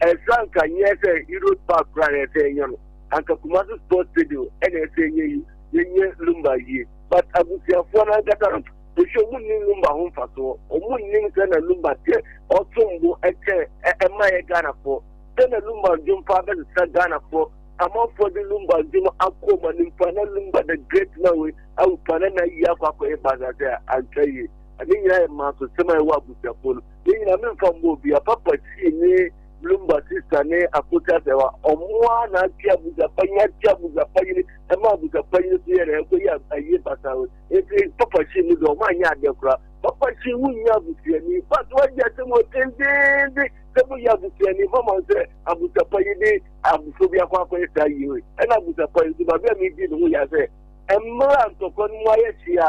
I: ɛsɛ anka nyɛ sɛ Heroes Park koraa na ɛsɛ yɛnyɛ no anka Kumasi Sports Stadium ɛna ɛsɛ yɛnyɛ yi yɛnyɛ Lumba yie but abusuafoɔ no ankasa no ɛhwɛ ɔmu nnim Lumba ho mfasoɔ ɔmu nnim sɛ na Lumba teɛ ɔsom bo ɛkyɛ ɛma yɛ Ghanafoɔ sɛ na Lumba ndwom paa bɛsesa Ghanafoɔ amanfoɔ de Lumba ndwom akɔ ɔmo anim paa na Lumba the great man wei awu paa na n'ayi akɔ akɔyɛ basaa sɛ antwa yie. Ɛne nyinaa yɛ mansosɛm a ɛwɔ abusuafoɔ no. Ne nyinaa memfa mmɔ obiara. Papa Kyie ne Lumba sista ne Akosua Sɛwa, ɔmo ara na ate abusuapanyin ate abusuapanyin ɛma abusuapanyin so yɛ dɛ ɛkɔyɛ ayie basaa wei. Nti Papa Shee mu deɛ ɔmo anyɛ adeɛ koraa. Papa Shee wonyɛ abusuani but wagye asɛm wɔ tenteenten sɛ moyɛ abusuani mama sɛ abusuapanyin de abofra bi akɔ akɔyɛ saa yie wei. Ɛna abusuapanyin nso baabi a medi ne ho ya sɛ mmerɛ a ntɔkwa no mu ayɛ hye a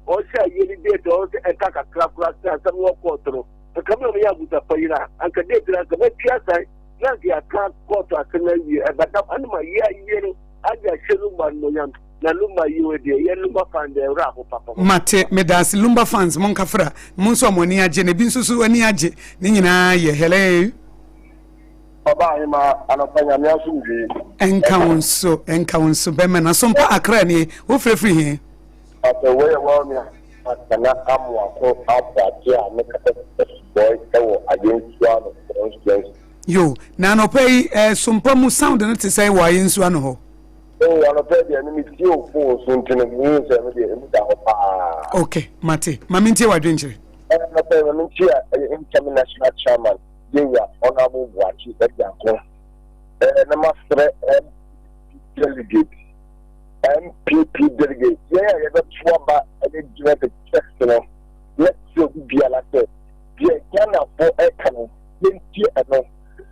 I: ɔhyɛ ayie no date a ɔwɔ sɛ ɛka kakra koraa sɛ asɛm wɔ kɔɔto no anka me na meyɛ abusuapanyin a anka date no anka mɛtwe asan na anka yɛaka kɔɔto asɛm no awie ɛbɛda ɛne ma yɛ ayie no agye ahyɛ Lumba animuonyam na Lumba yie wɔ deɛ yɛ Lumba fan deɛ ɛwerɛ aho papa.
C: Mate, medaase Lumba fans monkafra, mo nso a mo ani agye na ebi nso so ani agye, ne nyinaa yɛ hello.
F: Ɔba ahema anɔpa nyame asomdwee.
C: Ɛnka wo nso, ɛnka wo nso bɛmɛ na sompa Accra nie, wo frɛ firi he?
F: Pastor wei yɛ well nua Nana Amoako Aboagye a me kasa fi Asubɔe wɔ Ayensuano constituency.
C: Yo, na anɔpa yi eh, sompa mu sound no te sɛn wɔ Ayensuano hɔ?
F: Oh, anɔpa yi deɛ me me tie wo phone so nti no me hu sɛ me deɛ emu da hɔ paa.
C: Ok, mate. Ma me ntie w'adwenkyerɛ.
F: Eh, anɔpa yi ma me ntie a ɛyɛ incoming national chairman Yewura Honourable Boakye Agyarko eh, na masrɛ NPP delegate, NPP delegate, yɛn a yɛbɛto aba de gyina the text no, mɛsrɛ obi biara sɛ deɛ Ghanafoɔ ɛka no, yɛntie ɛno,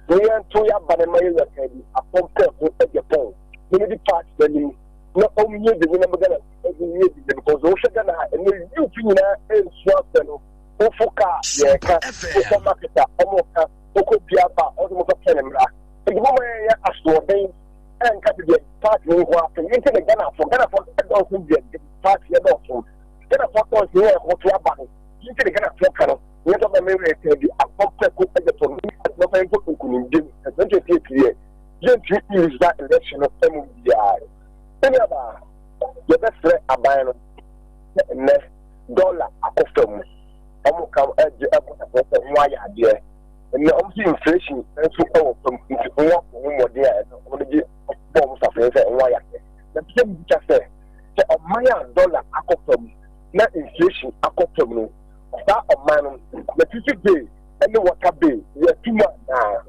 F: na yɛnto yɛaba no ma yɛwura kan bi akɔmpɛko Agyapong na yɛdi party n'anim na ɔmmie de nyina Ghana ɛde wie de because wohwɛ Ghana ha ɛnɛ youth nyinaa ɛnsu afɛ no. Wofo kaa yɛka, wokɔ market a ɔmo ka, wokɔ fie aba a ɔmo sɛ momfa pɛn mmra. Nti momma yɛnyɛ asoɔden ɛnka sɛ deɛ party no nko ara pɛ. Yɛnti na Ghanafoɔ, Ghanafoɔ ɛdɔɔso deɛ party ɛdɔɔso. Ghanafoɔ dɔɔso yɛn ɛkɔto aba no. Yɛnti na Ghanafoɔ ka no. Yɛn nso bɛma yɛn sɛ bi akɔmpɛko ɛgye to no. Ɛtuma yɛn kɔ nkunimdie mu. 2028 deɛ yɛntumi nlose election no ɛmu biara. Ɛnua baa, yɛbɛsrɛ aban no sɛ nnɛ dɔla akɔ fam, wɔn ka gye ɛbɔ ɛbɔ sɛ wɔn ayɛ adeɛ. Ɛnna wɔn si inflation nso wɔ fam nti wɔn abɔ wɔn mmɔden a ɛno wɔn de gye bɔ wɔn safo sɛ wɔn ayɛ adeɛ. Na sɛ mbisa sɛ sɛ ɔman a dɔla akɔ fam na inflation akɔ fam no saa ɔman no electricity bill ɛne water bill yɛ tum anaa?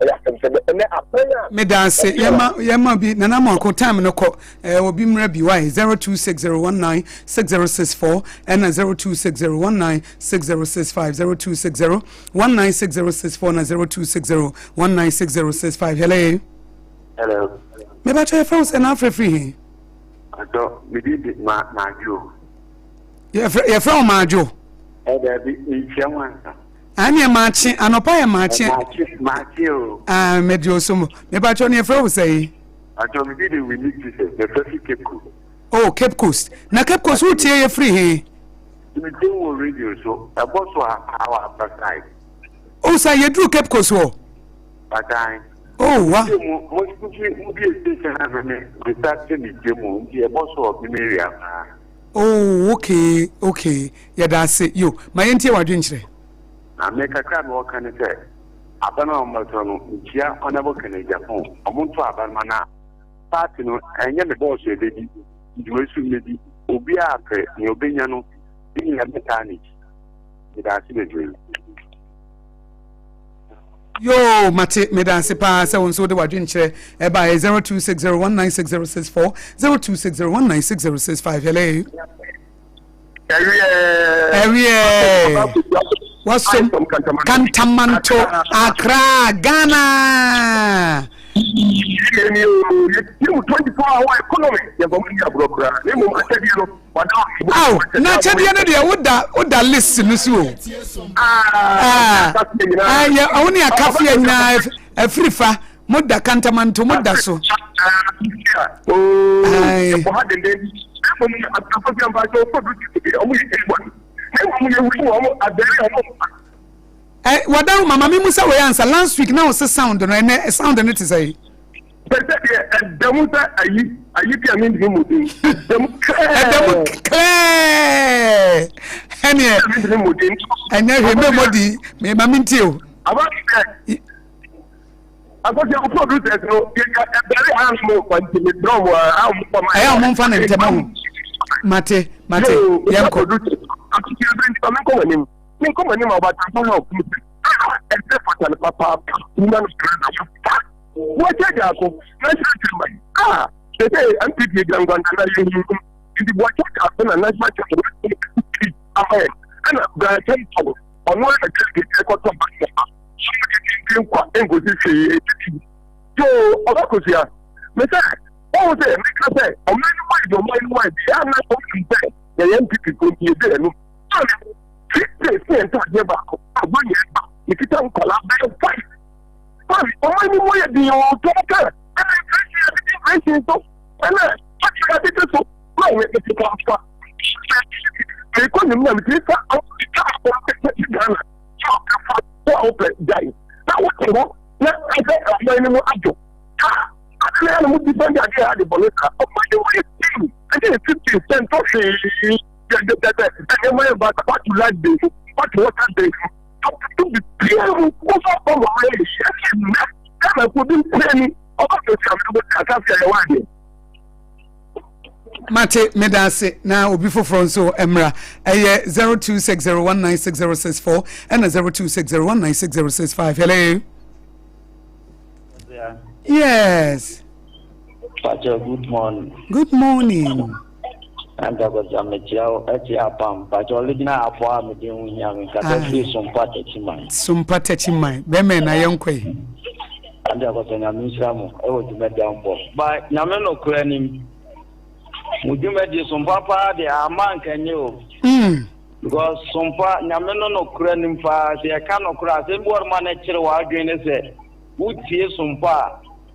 F: Ɛyɛ asɛm sɛ ɛnɛ aban a.
C: Medaase yɛma yɛma bi nana mako time no kɔ ɛɛ obi mmerɛ bi wae 0260196064 ɛna 0260196065 0260196064 na 0260196065 hello.
J: Hello.
C: Mebakyɛ yɛfrɛ wo sɛ na afrɛ firi he?
J: Adɔ medi de ma maadwo.
C: Yɛfrɛ yɛfrɛ wo maadwo.
J: Ɛ daabi nkyia ho ansa.
C: Aneɛ maakye anɔpa yɛ maakye.
J: Maakye maakye o.
C: Ah mɛdi oso mo. Mepakyɛw ne yɛfrɛ wo sɛn?
J: Pakyɛw me din de Winnie Joseph mefrɛ fi Cape Coast.
C: Oh Cape Coast. Na Cape Coast wo tie yɛ firi he?
J: Me tie wɔ radio so ɛbɔ so a wɔ apa side.
C: Oh sa yɛduru Cape Coast hɔ?
J: Pakyɛw.
C: Oh wa.
J: Mo mo mo bie station na me me start sɛ me tie mu nti ɛbɔ so wɔ me area paa.
C: Oh okay okay yɛda ase yo ma yɛntie w'adwenkyerɛ.
J: Na me kakra a mewɔ ka ne sɛ aba no a wɔbɛtɔ no mekyia Honourable Kenneth Agyapong ɔmo nto aba no ma na party no ɛnyɛ me bɔɔso ɛbɛdi nti wei so mmɛdi obiara pɛ nea ɔbɛnya no ne nyinaa bɛtaa n'akyi meda ase bebree.
C: Yoo mate medanse paa sɛ wo nso wode w'adwenkyerɛ ɛbaeɛ 0260196064 0260196065 hello ɛwiɛ wasom kantamanto Accra Ghana Aw, na akyɛdeɛ no deɛ woda woda list no so o. Ah, ah, yɛ ɔwo ne akafeɛ nyinaa afiri fa mo da kantamanto mo da so. Wada mama mi musa wɔ yɛ ansa last week na ɔsɛ sound no ɛnɛ sound no te sɛ yi.
F: Pɛ sɛ deɛ ɛda mu sɛ ayi ayi bi a mentumi mmɔ din ɛda mu klɛɛ
C: ɛda mu klɛɛ ɛneɛ
F: mentumi mmɔ din
C: ɛnyɛ hwee memmɔ din mema mentie o
F: aba sɛ akɔsi wo producers no yɛka ɛbɛre a no mo nti mebrɛ mo a mo kɔ ma
C: ɛyɛ a mo mfa ne ntɛm ho mate mate yɛnkɔ
F: akɔsi ɛbɛn nti menkɔ m'anim menkɔ m'anim a wɔbɛtamfa help mu sɛ ɛsɛ fata. kasa no papaapa wuma no kra na wafa Boakye Agyarko national chairman a sese NPP gyina nkwanta na yɛhuhum nti Boakye Agyarko na national chairman wɔatumi ama yɛn ɛna Brian Acheampong ɔno ara na delegate ɛkɔtɔ ba no ba so nkwa nkosi hwee titi yoo ɔba kosua me sɛ wɔn sɛ meka sɛ ɔman no mu ayɛ ɔman no mu ayɛ deɛ ana wɔn sɛ yɛyɛ NPP fo nti yɛde yɛn no 3 days ne yɛn ntaadeɛ baako a wɔn yɛn ba mekita nkwadaa bɛyɛ 5. Sorry, ɔman no mu yɛ den o, tɔn ka ɛna inflation atete inflation so ɛna atete atete so na ɔmo ɛte ka fa. Mekɔ nim na metumi fa ɔmo ka ɔmo ɛte Ghana sɛ ɔkafa so a wopɛ gyae na wote hɔ na ɛsɛ ɔman no mu adwo. Ah, ade na yɛn mo defend adeɛ a ade bɔne saa. Ɔman no mu yɛ den, ɛnyɛ yɛ 15 cent tɔ hwee. Dɛdɛdɛdɛ, ɛnneɛma yɛ ba, what to light day, what to water day. Ɔpɛtu bibiara mu wosɔ ɔbɔ ma ɔyɛ yɛ ɛsɛ nnɛ Ghana fo bi mpɛ ni ɔba fɛ sika mi bɛ asase a yɛwɔ adeɛ.
C: Mate, meda ase na obi foforɔ nso mmra. Ɛyɛ 0260196064 ɛna 0260196065. Hello. Yes.
K: Pacho, good morning.
C: Good morning.
K: Anta kwasi mekyia wo ɛte apam. Pacho original afɔ a mede ho hia me kasa firi Sompa Takyiman.
C: Sompa Takyiman. Bɛmɛ na yɛnkɔ yi.
K: Anta kwasi nyame nhyira mo ɛwɔ dwumadi a mobɔ. Ba nyame nokorɛ nim. Mo dwumadi Sompa paa de ama anka nye o. Because Sompa nyame no nokorɛ nim paa sɛ yɛka nokorɛ asɛm bi wɔ no ma no kyere w'adwene ne sɛ wotie Sompa a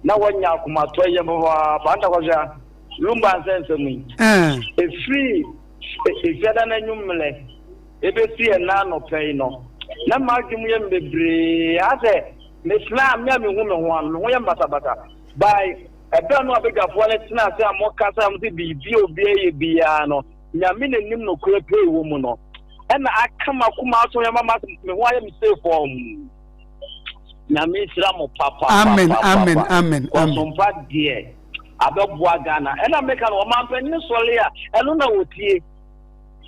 K: na wanya akomatɔ yɛ papaapa. Anta kwasi Lumba nsɛnsɛm yi, ɛfiri Efiada no anwummerɛ ɛbɛsi ɛnnɛ anɔpa yi no, na m'adwene mu yɛ me bebree. Asɛ metena a me a mehu me ho ano, me ho yɛ me basabasa. By ɛberɛ no abadwafoɔ no tena ase a mokasa a mo sɛ biribi a obiara yɛ biara no, Nyame na nim nokorɛ pɛi wɔ mu no, ɛna aka m'akoma aso yɛ ma me ho ayɛ me sei fɔmm. Nyame nhyira mo
C: papaapa. Amen, amen, amen, amen.
K: Ɔsompa deɛ. abɛboa Ghana. Ɛna meka no ɔmanpanyin sɔre a ɛno na wɔtie.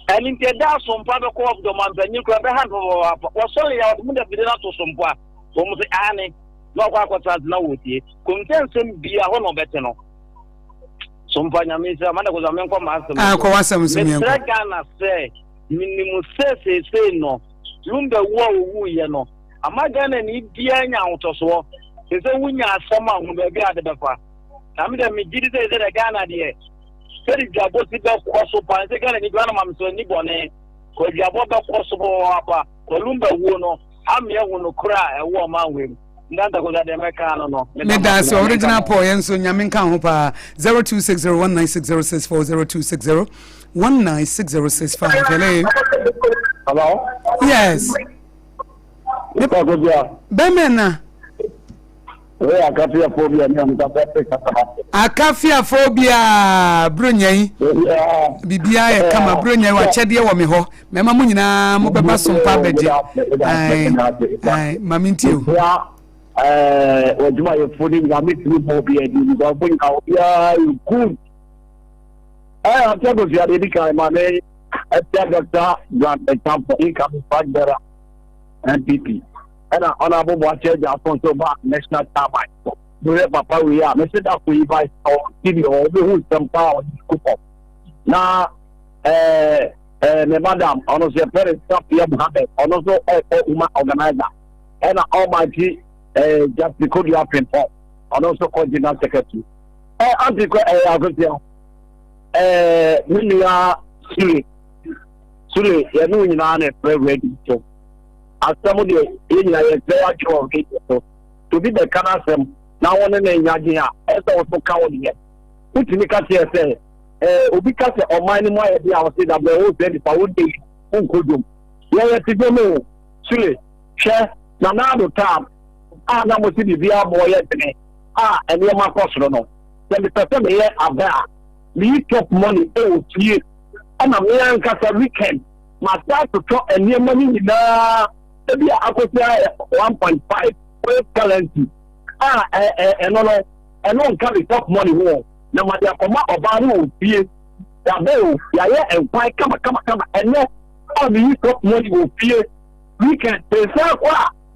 K: Ɛno nti ɛda asompa bɛkɔ ɔmanpanyin kora bɛha no papaapa. Wɔsɔre a wɔde mu da fide no ato sompo a wɔn sɛ aane na ɔkɔ akɔtena ase na wɔtie. Kɔmhyɛ nsɛm bia hɔ na ɔbɛte no. Sompa nyame nhyira ma na kɔsɛ menkɔ m'asɛm.
C: Ah, kɔ w'asɛm so menkɔ.
K: Mesrɛ Ghana sɛ menim sɛ seesei no Lumba wu a ɔwuiɛ no ama Ghana ni biara nya ahotɔsoɔ. Te sɛ wonya asɛm a hu baabi a ade bɛfa. Na me deɛ megye di sɛ sɛ deɛ Ghana deɛ sɛde dwabɔ si bɛkɔ so paa sɛ Ghana ni biara ma mesɛ ni bɔne kɔ dwabɔ bɛkɔ so papaapa Kolumba wuo no ameɛ hu no kora a ɛwɔ ɔman wei mu ndanta kɔ deɛ mɛka no no.
C: Meda ase original Paul yɛn nso nyame nka ho paa 0260196064 0260196065 hello.
H: Hello.
C: Yes. Bɛmɛ na.
H: Wei akafiafoɔ bi a ne ɔmo kasa firi kasa ha.
C: Akafiafoɔ bi a buronya yi. Biribiara yɛ kama buronya yi wakyɛdeɛ wɔ me hɔ. Mɛma mo nyinaa mo bɛba sompa abɛgye. Ae ae ma me ntie o.
H: Ɛɛ w'adwumayɛfoɔ no nyinaa metumi bɔ obi adi because mo nyinaa obiara yɛ good. Ɛɛ ante akosua deɛ edi kan ma me ɛtia Dr. Grant Ntampo incoming flag bearer NPP. Ɛna Honourable Boakye Agyarko nso ba national chairman. Mehwɛ papa wei a mese da ko yi ba TV hɔ wobɛhu nsɛm paa a ɔde gu fam. Na ɛɛ ɛɛ me madam ɔno nso yɛfrɛ no Safia Mohammed ɔno nso ɛkɔ woman organizer. Ɛna Almighty ɛɛ Justice Kodua Frimpong ɔno nso kɔ general secretary. Ɛɛ aunty kɔ ɛɛ Akosia ɛɛ me nua Sule Sule yɛne wo nyinaa na ɛfrɛ ready so. Asɛm deɛ yɛn nyinaa yɛsrɛ yɛatwerɛ wɔ radio so. Sɛ obi bɛka n'asɛm na wo ne no nya adwene a, ɛsɛ sɛ wo so ka wo deɛ. Wotumi ka kyerɛ sɛ ɛɛ obi ka sɛ ɔman no mu ayɛ den a ɔse dabrɛ wo sɛ nipa wo de wonkɔ dwom. Yɛn yɛte dwom o. Sule, hwɛ Nana Addo tam a na mo se biribiara boɔ yɛ dene a nneɛma kɔ soro no, sɛ mepɛ sɛ meyɛ abɛ a, meyi top money wɔ fie ɛna me ankasa weekend Masan atotɔ nneɛma no nyinaa ebi a akosi ayɛ 1.5 old currency a ɛno no ɛno nka me top money ho na made akɔma ɔbaa no wɔ fie yabɛ o yɛayɛ nkwan kama kama kama ɛnɛ a meyi top money wɔ fie weekend nsa akɔ a.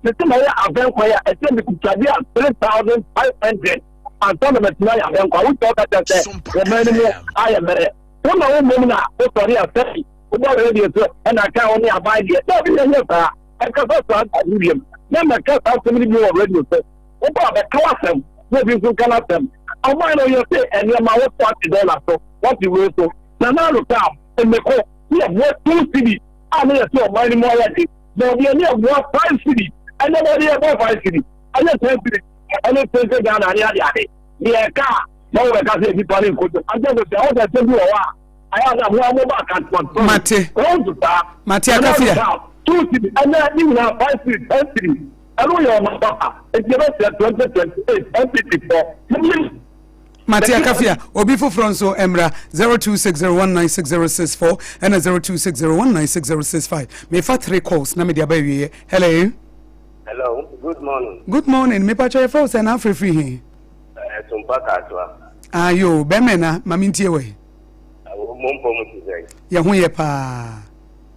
L: Mese mɛyɛ abɛnkwan a ɛsɛ mekutadeɛ a 3500 ansa na matumi ayɛ abɛnkwan. Wokyɛ woka kyerɛ sɛ wɔman no mu ayɛ mmerɛ. Wo na wo mmom na wosɔre a sɛbi wobɔ radio so ɛna aka wo ne aban deɛ. Daabi yɛnyɛ saa. Ɛnkasa saa ade wiem. Na mmɛka saa asɛm no bi wɔ radio so. Wobɔ a bɛka w'asɛm na obi nso nka n'asɛm. Ɔman no yɛse nneɛma wotɔ ate dɔla so, wɔte wei so. Nana Alukaa, mmeko ne ɛboɔ 2 cedi a na yɛse ɔman no mu ayɛ den. Na ɔde ɛne ɛboa 5 cedi ɛnɛ na ɔde ɛbɔ 5 cedi ɛne 10 cedi ɛne tente Ghana ne ade ade deɛ ɛka a na wɔbɛka sɛ nipa ne nkoto ante sɛ sɛ ɔsɛ sɛ bi wɔ hɔ a ayɛ sɛ mo a mo ba akantɔntɔn
C: mate
L: wɔn so saa
C: mate akafia
L: 2 cedi ɛnɛ ne nyinaa 5 cedi 10 cedi ɛno yɛ ɔma papa nti yɛbɛsɛ 2028 NPP fɔ mo
C: Mate Akafia, obi foforɔ nso mmra 0260196064 ɛna 0260196065. Mefa three calls na mede aba awieɛ. Hello.
I: Hello, good morning.
C: Good morning. Mepa kyɛ yɛfrɛ wo sɛ na afrɛ firi he?
I: Eh, Tumpa Kasoa.
C: Ayo, bɛmɛ na ma mentie wɔ yi.
I: Mo mpɔ mu te sɛ.
C: Yɛ ho yɛ paa.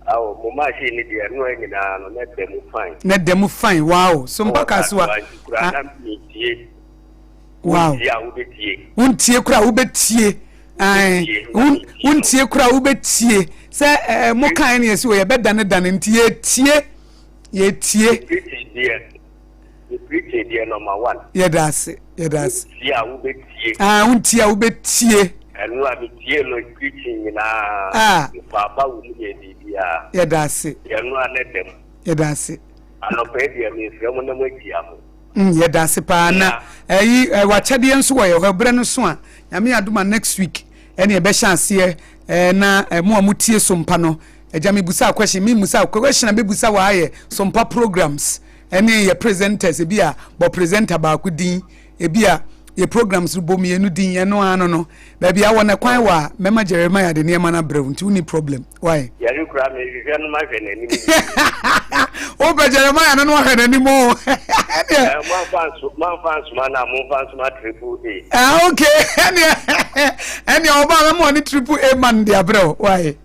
I: Awo, mo machine ni deɛ no nyinaa no na da mu fine.
C: Na da mu fine, wow. Sumpa Kasoa.
I: Kura na metie.
C: Wow.
I: Wontie a wobɛtie.
C: Wontie kora wobɛtie. Wontie kora wobɛtie. Sɛ eh, mo kan ne yɛsi wɔ yɛbɛdane dane nti yɛtie. Yɛtie.
I: Preaching deɛ, preaching deɛ number one.
C: Yɛda ase, yɛda ase.
I: Wontie a wobɛtie.
C: Ah, wontie a wobɛtie.
I: Ɛno a metie no preaching nyinaa. Ah. Mfa aba wɔ mu yɛ biribiara.
C: Yɛda ase.
I: Yɛno a ne dɛm.
C: Yɛda ase.
I: Anɔpa yi deɛ mefrɛ mo na moakyia mo.
C: Mm, yɛda ase paa na ɛyi eh, wakyɛdeɛ nso wɔ yɛ hɔ berɛ no so a nyame adom a next week ɛne ɛbɛhyɛ aseɛ eh, na eh, mo a motie sompa no agya mebusa question memusa question a mebusa wɔ ayɛ sompa programs ɛne yɛ presenters ebi a bɔ presenter baako din ebi a yɛ programs no bɔ mmienu din ɛno ano no baabi a wɔ na kwan wɔ a mɛma Jeremiah de nneɛma no abrɛ wo nti wonni problem why.
I: Yɛre kura me hwehwɛ no mahwɛ n'anim.
C: Wopɛ Jeremiah no no ahwɛ n'anim o.
I: Ɛneɛ. Mamfa nso mamfa nsoma na momfa nsoma triple A.
C: Ah okay ɛneɛ ɛneɛ ɔba mɛma ɔne triple A man de abrɛ wo why.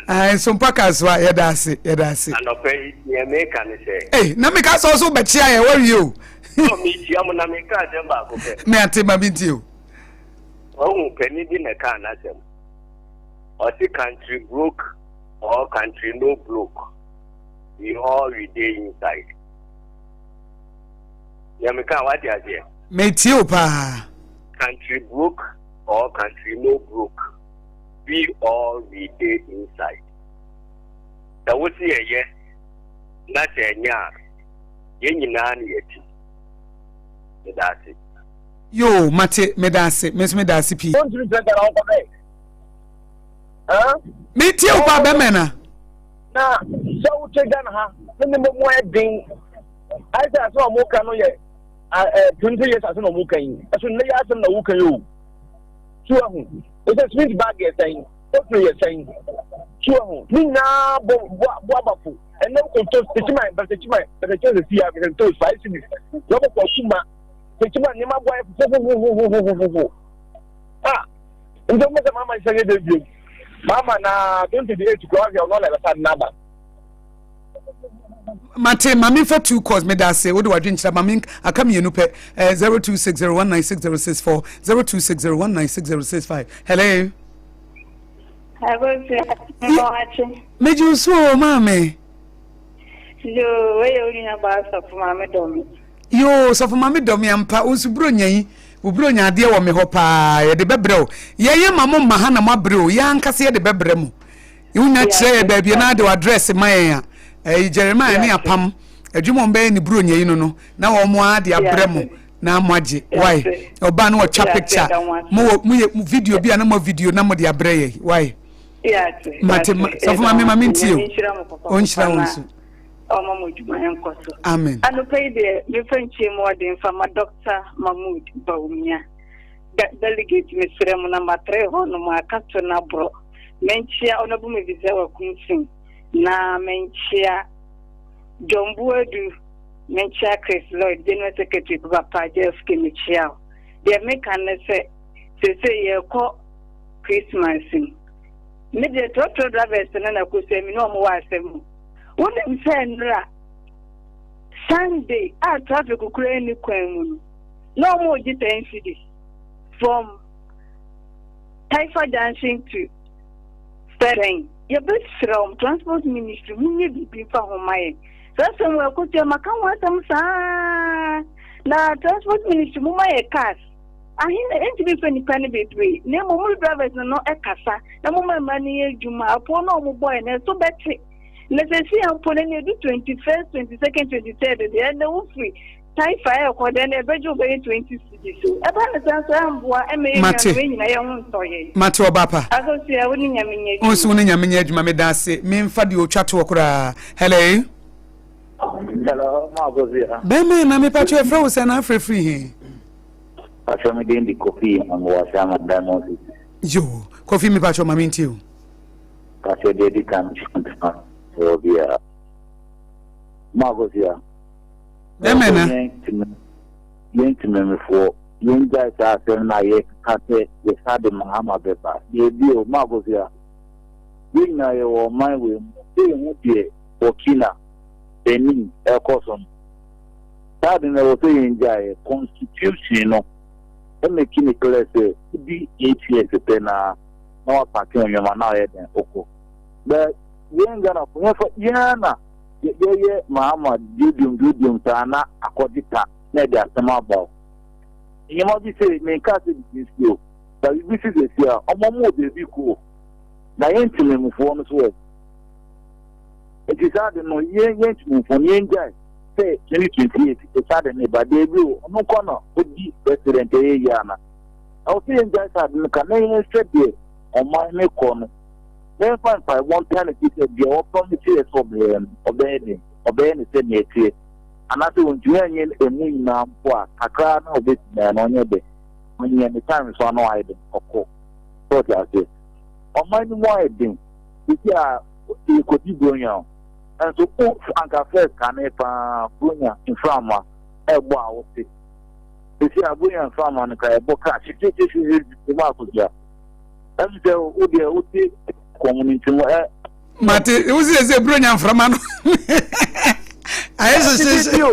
C: Ah nso mpa ka so a yɛda ase yɛda ase.
I: Anɔpa yi deɛ meka ne sɛ.
C: Ei na meka sɛ ɔso bɛkyia yɛ wawie o.
I: Mekyia mo na meka asɛm baako pɛ.
C: Me ate ma mentie o.
I: Wahu panin bi na ɛkaa n'asɛm. Ɔse country broke or country no broke, we all we dey inside. Nea meka wate aseɛ?
C: Metie o paa.
I: Country broke or country no broke, we all we dey inside. Sɛ wo se ɛyɛ na sɛ ɛnyɛ a, yɛn nyinaa ne yɛti. Meda ase.
C: Yoo mate meda ase me nso meda ase pii.
L: Wontumi sɛ Ghana wokɔ bɛn?
C: Metie wo paa bɛmɛ na.
L: Na sɛ wote Ghana ha ne ne mmom ayɛ den ayɛ sɛ asɛm a wɔka no yɛ 20 years asɛm na wɔka yi ɛso nnɛ yɛ asɛm na woka yi o so ahu ɛsɛ smith bag yɛ sɛn ofiri yɛ sɛn so ahu ne nyinaa bɔ bɔ abafo ɛnɛ wokɔtɔ sekyiman bɛsɛkyiman bɛsɛkyiman sɛ si a bɛsɛkyiman five cities na wɔkɔ akuma Tekyima nneɛma bɔ ayɛ fofofofofofofofo. Ah, nti mo sɛ mama nhyɛ nyɛ dɛ bio. Mama na 2028 kura ɔhwɛ ɔno na ɛbɛsa de n'aba.
C: Mate, ma memfa two calls meda ase wode wadwenkyerɛ ma me aka mmienu pɛ eh, 0260196064 0260196065 hello megye wo so o maame
M: Yoo, wei yɛ wo nua baa Sɔfo Maame Dɔme.
C: Yoo, Sɔfo Maame Dɔme ampa, wo nso buronya yi, wo buronya adeɛ wɔ me hɔ paa, yɛde bɛbrɛ wo. Yɛyɛ ma mo mma ha na mo abrɛ o, yɛn ankasa yɛde bɛbrɛ mo. Wonya kyerɛ yɛ baabi na de w'address ma yɛn a, ɛyi Jeremiah ne Apam, adwuma wɔn bɛyɛ ne buronya yi no no, na wɔn ara de abrɛ mo na mo agye. Why? Ɔbaa no wɔtwa picture, mo wɔ mo yɛ video bi a na mo video na mo de abrɛ yɛ. Why? Mate ma sɔfo maame ma mentie o. Ɔnhyira wo nso.
M: Ɔma mo dwuma nkɔ so.
C: Amen.
M: Anɔpa yi deɛ mefa nkyie mu ɔde mfa ma Dr. Mahmood Bawumia. Delegate mesrɛ mo number 3 hɔ nom aka to no aborɔ. Menkyia Honorable Mebisa Wakumsin na menkyia John Buadu, menkyia Chris Lloyd, General Secretary Papa Jeff K mekyia o. Deɛ meka ne sɛ seesei yɛrekɔ Christmas mu. Me deɛ trɔtrɔ drivers no na kosua me ne wɔn wɔ asɛm mu. Wonim sɛ nnora Sunday a traffic koraa nni kwan mu no, na wɔregye 10 cedis from Taifa Junction to Sɛn? Yɛbɛsrɛ wɔn, Transport Ministry, monyɛ biribi mfa ho ma yɛn. Saa asɛm wɔ ɛkotua, maka ho asɛm saa. Na Transport Ministry, momma yɛ cars. Ahe na ɛntumi mfa nnipa no bebree, na mmom mo drivers no no kasa na momma mmara no yɛ adwuma. Apɔw no a wɔbɔe no, ɛso bɛte. Na sɛsi a mpo no, ɛne ɛdu 21st, 22nd, 23rd deɛ, ɛnɛ wofiri Taifa ɛrekɔ deɛ, ɛnɛ ɛbɛgye wo bɛyɛ 20 cedis o. Ɛba no saa nso ɛmboa ɛma yɛn
C: Mate.
M: nuanom yɛn nyinaa yɛn ho ntɔ yɛn.
C: Mate ɔba pa.
M: Akosua, wo ne Nyame nyɛ
C: Wo nso wo
M: adwuma.
C: ne Nyame nyɛ adwuma. Meda ase. Memfa deɛ ɔtwa toɔ koraa. Hello.
N: Hello, ma Akosua.
C: Bɛmɛ na mepatwo ɛfrɛ wo sɛ na afrɛ firi he?
N: Pastor me din de Kofi Angoa Sama Diamond City.
C: Yo, Kofi mepatwo ma mentie o.
N: Pastor deɛ di kan ntoma wɔ bia. Ma Akosua.
C: Bɛmɛ na.
N: Yɛn temamufoɔ yɛn gyae saa asɛm no a yɛkeka sɛ yɛsa de Mahama bɛba. Deɛ o, ma Akosua. Yɛn nyinaa yɛwɔ ɔman wei mu. Sɛ yɛhu deɛ Burkina, Benin ɛrekɔ so no. Saa ade no ɛwɔ sɛ yɛn gyaeɛ. Constitution no ɛmɛki ne clear sɛ wodi 8 years pɛ na na wapake wo nneɛma na ɔyɛ dɛn ɔkɔ. But yɛn Ghana fo yɛn fa yɛn na yɛyɛ Mahama duoduom duoduom saa na akɔgye ta na ɛde asɛm aba o. Nneɛma bi sɛ menka sɛ bibi nsi o, but bibi si sɛsi a ɔmo ɔmo wɔ baabi kɔ o. Na yɛn ntemanmufoɔ no so ɛ. Nti saa ade no yɛn yɛn ntemanmufoɔ no yɛn gyae sɛ 2028 saa ade no ba daabi o, ɔno nko na ɔdi president ɛyɛ yie ana. Ɛwɔ sɛ yɛn gyae saa ade no ka na yɛn hwɛ deɛ ɔman no kɔ no. Na yɛmfa mpaebɔ ntaa n'akyi sɛ deɛ ɔpromise yɛ sɛ ɔbɛyɛ no ɔbɛyɛ den ɔbɛyɛ no sɛ nea ɛteɛ anaasɛ ɔntumi anyɛ ɛmu nyinaa mpo a kakra na ɔbɛtumi ayɛ no ɔnyɛ dɛ ɔnyɛ ne time so ano ayɛ den ɔkɔ sɛ ɔte aseɛ ɔman no mu ayɛ den sisi a yɛkɔdi bronya o nso wo anka first kane paa bronya mframa ɛbɔ a wote sisi a bronya mframa no kra ɛbɔ kra hyehyehyehyehye mu akɔdua ɛmu sɛ wo deɛ wote kɔm no nti mu ɛ.
C: Mate wo sɛ sɛ bronya mframa no ayɛ hyehyehye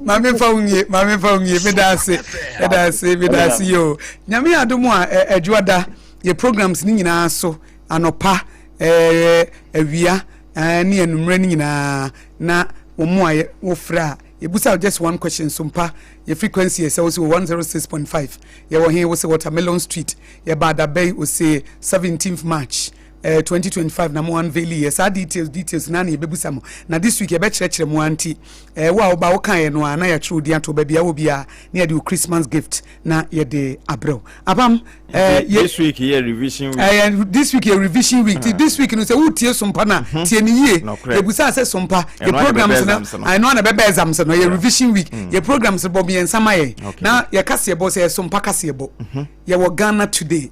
C: maame fa wo nwie maame fa wo nwie meda ase meda ase meda ase yo nyame adom a adwoada yɛ programs no nyinaa so anɔpa ɛɛ awia ne anummerɛ no nyinaa na wɔn a wofrɛ a yɛbusa just one question so mpa yɛ frequency yɛ sɛ wo sɛ 106.5 yɛwɔ he wo sɛ Watermelon Street yɛba adabɛn ose 17th March eh, 2025 na mo unveil yɛ saa details details na na yɛbɛbusa mo na this week yɛbɛkyerɛkyerɛ mo anti eh, wo a woba wokaeɛ no a na yɛatwerɛ wo din ato baabi a wɔ biara na yɛde wo Christmas gift na yɛde abrɛ wo apam
A: eh, this week yɛ revision week
C: eh, this week yɛ revision week mm. this week no sɛ wotie sompa no a mhm. tie ne yie yɛbusa sɛ sompa yɛ programs no ɛno ana bɛbɛ exams no yɛ revision week mm. yɛ programs bɔ mmiɛnsa ma yɛn na yɛ kaseɛ bɔ sɛ yɛ sompa kaseɛ bɔ mhm. yɛwɔ Ghana Today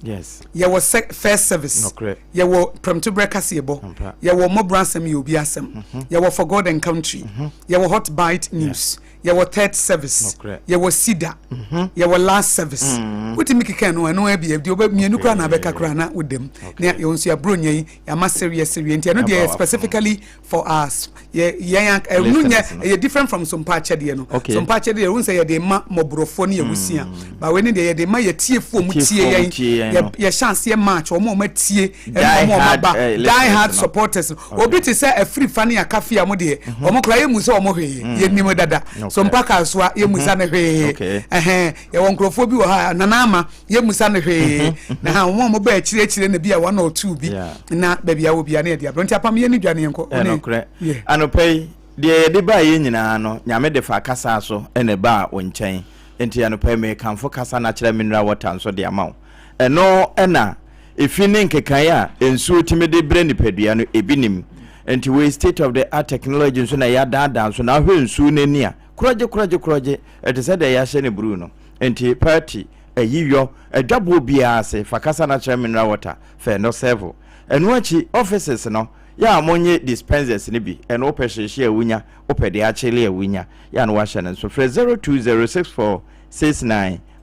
C: yɛwɔ first service yɛwɔ prɛmtoberɛ kaseɛ bɔ yɛwɔ mmɔborɔ asɛm yɛ obi asɛm mhm. yɛwɔ for God and country yɛwɔ hot bite news yɛwɔ third service yɛwɔ sida mhm. yɛwɔ last service mhm. wotumi keka no ɛno abi ɛdi wobɛ mmienu koraa na abɛka koraa na wodam na yɛwɔ nso yɛaburo nya yi yɛama sereɛ sereɛ nti ɛno deɛ yɛ specifically for us yɛ yɛn ɛno nyɛ ɛyɛ different from sompa akyɛdeɛ no sompa akyɛdeɛ yɛn sɛ yɛde ma mmɔborɔfoɔ ne yɛwusia mm. ba wei ne deɛ yɛde ma yɛtiefoɔ mu tie yɛn yɛhyɛ aseɛ march wɔn a wɔn atie ɛne wɔn a wɔn aba eh, die hard supporters obi te sɛ afirifa ne akafi a mo deɛ mhm. wɔn kora yɛmu sɛ wɔn hwee mm. yɛnim dada so mpa kasoa yɛmu sa ne hwee ɛhɛn yɛwɔ nkurɔfoɔ bi wɔ ha nana ama yɛmu sa ne hwee mhm. na ha wɔn a wɔbɛ akyire akyire na bi a one or two bi na baabi a wɔ bi a ne yɛde abrɛ nti apam yɛ ne dwa ne yɛn kɔ
A: ɛnokorɛ anɔpa yi deɛ yɛde baa yɛ nyinaa no nyame de fa kasa so ɛna ɛbaa wo nkyɛn nti anɔpa yi mekamfo kasa no akyerɛ mineral water nso de ama wo ɛno ɛna Efi ne nkekae a nsuo tumi de brɛ nipadua no, ebi nim. Nti wei state of the art technology nso na yɛadaadaa nso na ahwɛ nsuo no ani a, korɔgye korɔgye korɔgye, ɛte sɛ deɛ yɛahyɛ no bruu no. Nti party, ayiyɔ, adwaboɔ biara ase, fa kasa no akyerɛ mineral water, fa ɛno serve. Ɛno akyi, offices no, yɛ a monnye dispensers no bi, ɛno wopɛ hyehyɛ a wonya, wopɛ deɛ akyele a wonya, yɛ a na woahyɛ no nso. Frɛ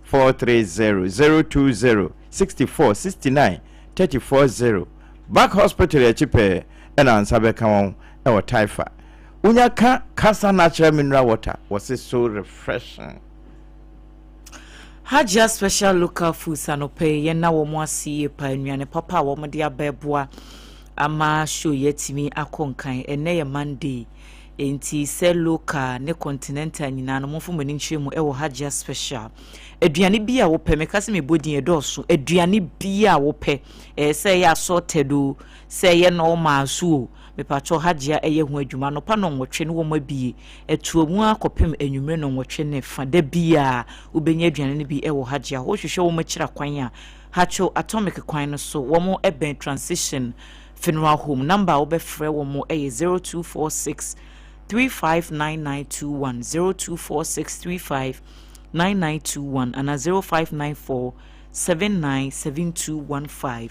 A: 0206469430, 020 64 69 34 0 Back Hospital akyi pɛɛ na nsa bɛka wɔn wɔ Taifa. Wonya ka kasa natural mineral water, wɔse so refreshing.
B: Hajia Special Local Foods anɔpa yi yɛn na wɔn ase yie paa nnuane papa a wɔn de aba ɛboa ama show yi atumi akɔ nkan. Ɛnɛ yɛ Monday nti sɛ local ne continental nyinaa no momfa mo ani nkyerɛ mu ɛwɔ Hajia Special. Aduane bi a wopɛ meka sɛ mebɔ din ɛdɔɔso aduane bi a wopɛ ɛɛ sɛ ɛyɛ assorted o sɛ ɛyɛ normal so o Mepakyɛw Hajia ɛyɛ ho adwuma anɔpa nɔnwɔtwe ne wɔn abie ɛtoa mu ara kɔpem anwummere nɔnwɔtwe ne fa da biaa wobɛnya aduane no bi ɛwɔ Hajia hɔ wohwehwɛ wɔn akyira kwan a Hatcho Atomic kwan no so wɔn ɛbɛn Transition Funeral Home number a wobɛfrɛ wɔn ɛyɛ 0246 359921 0246 359921 anaa 0594 797215.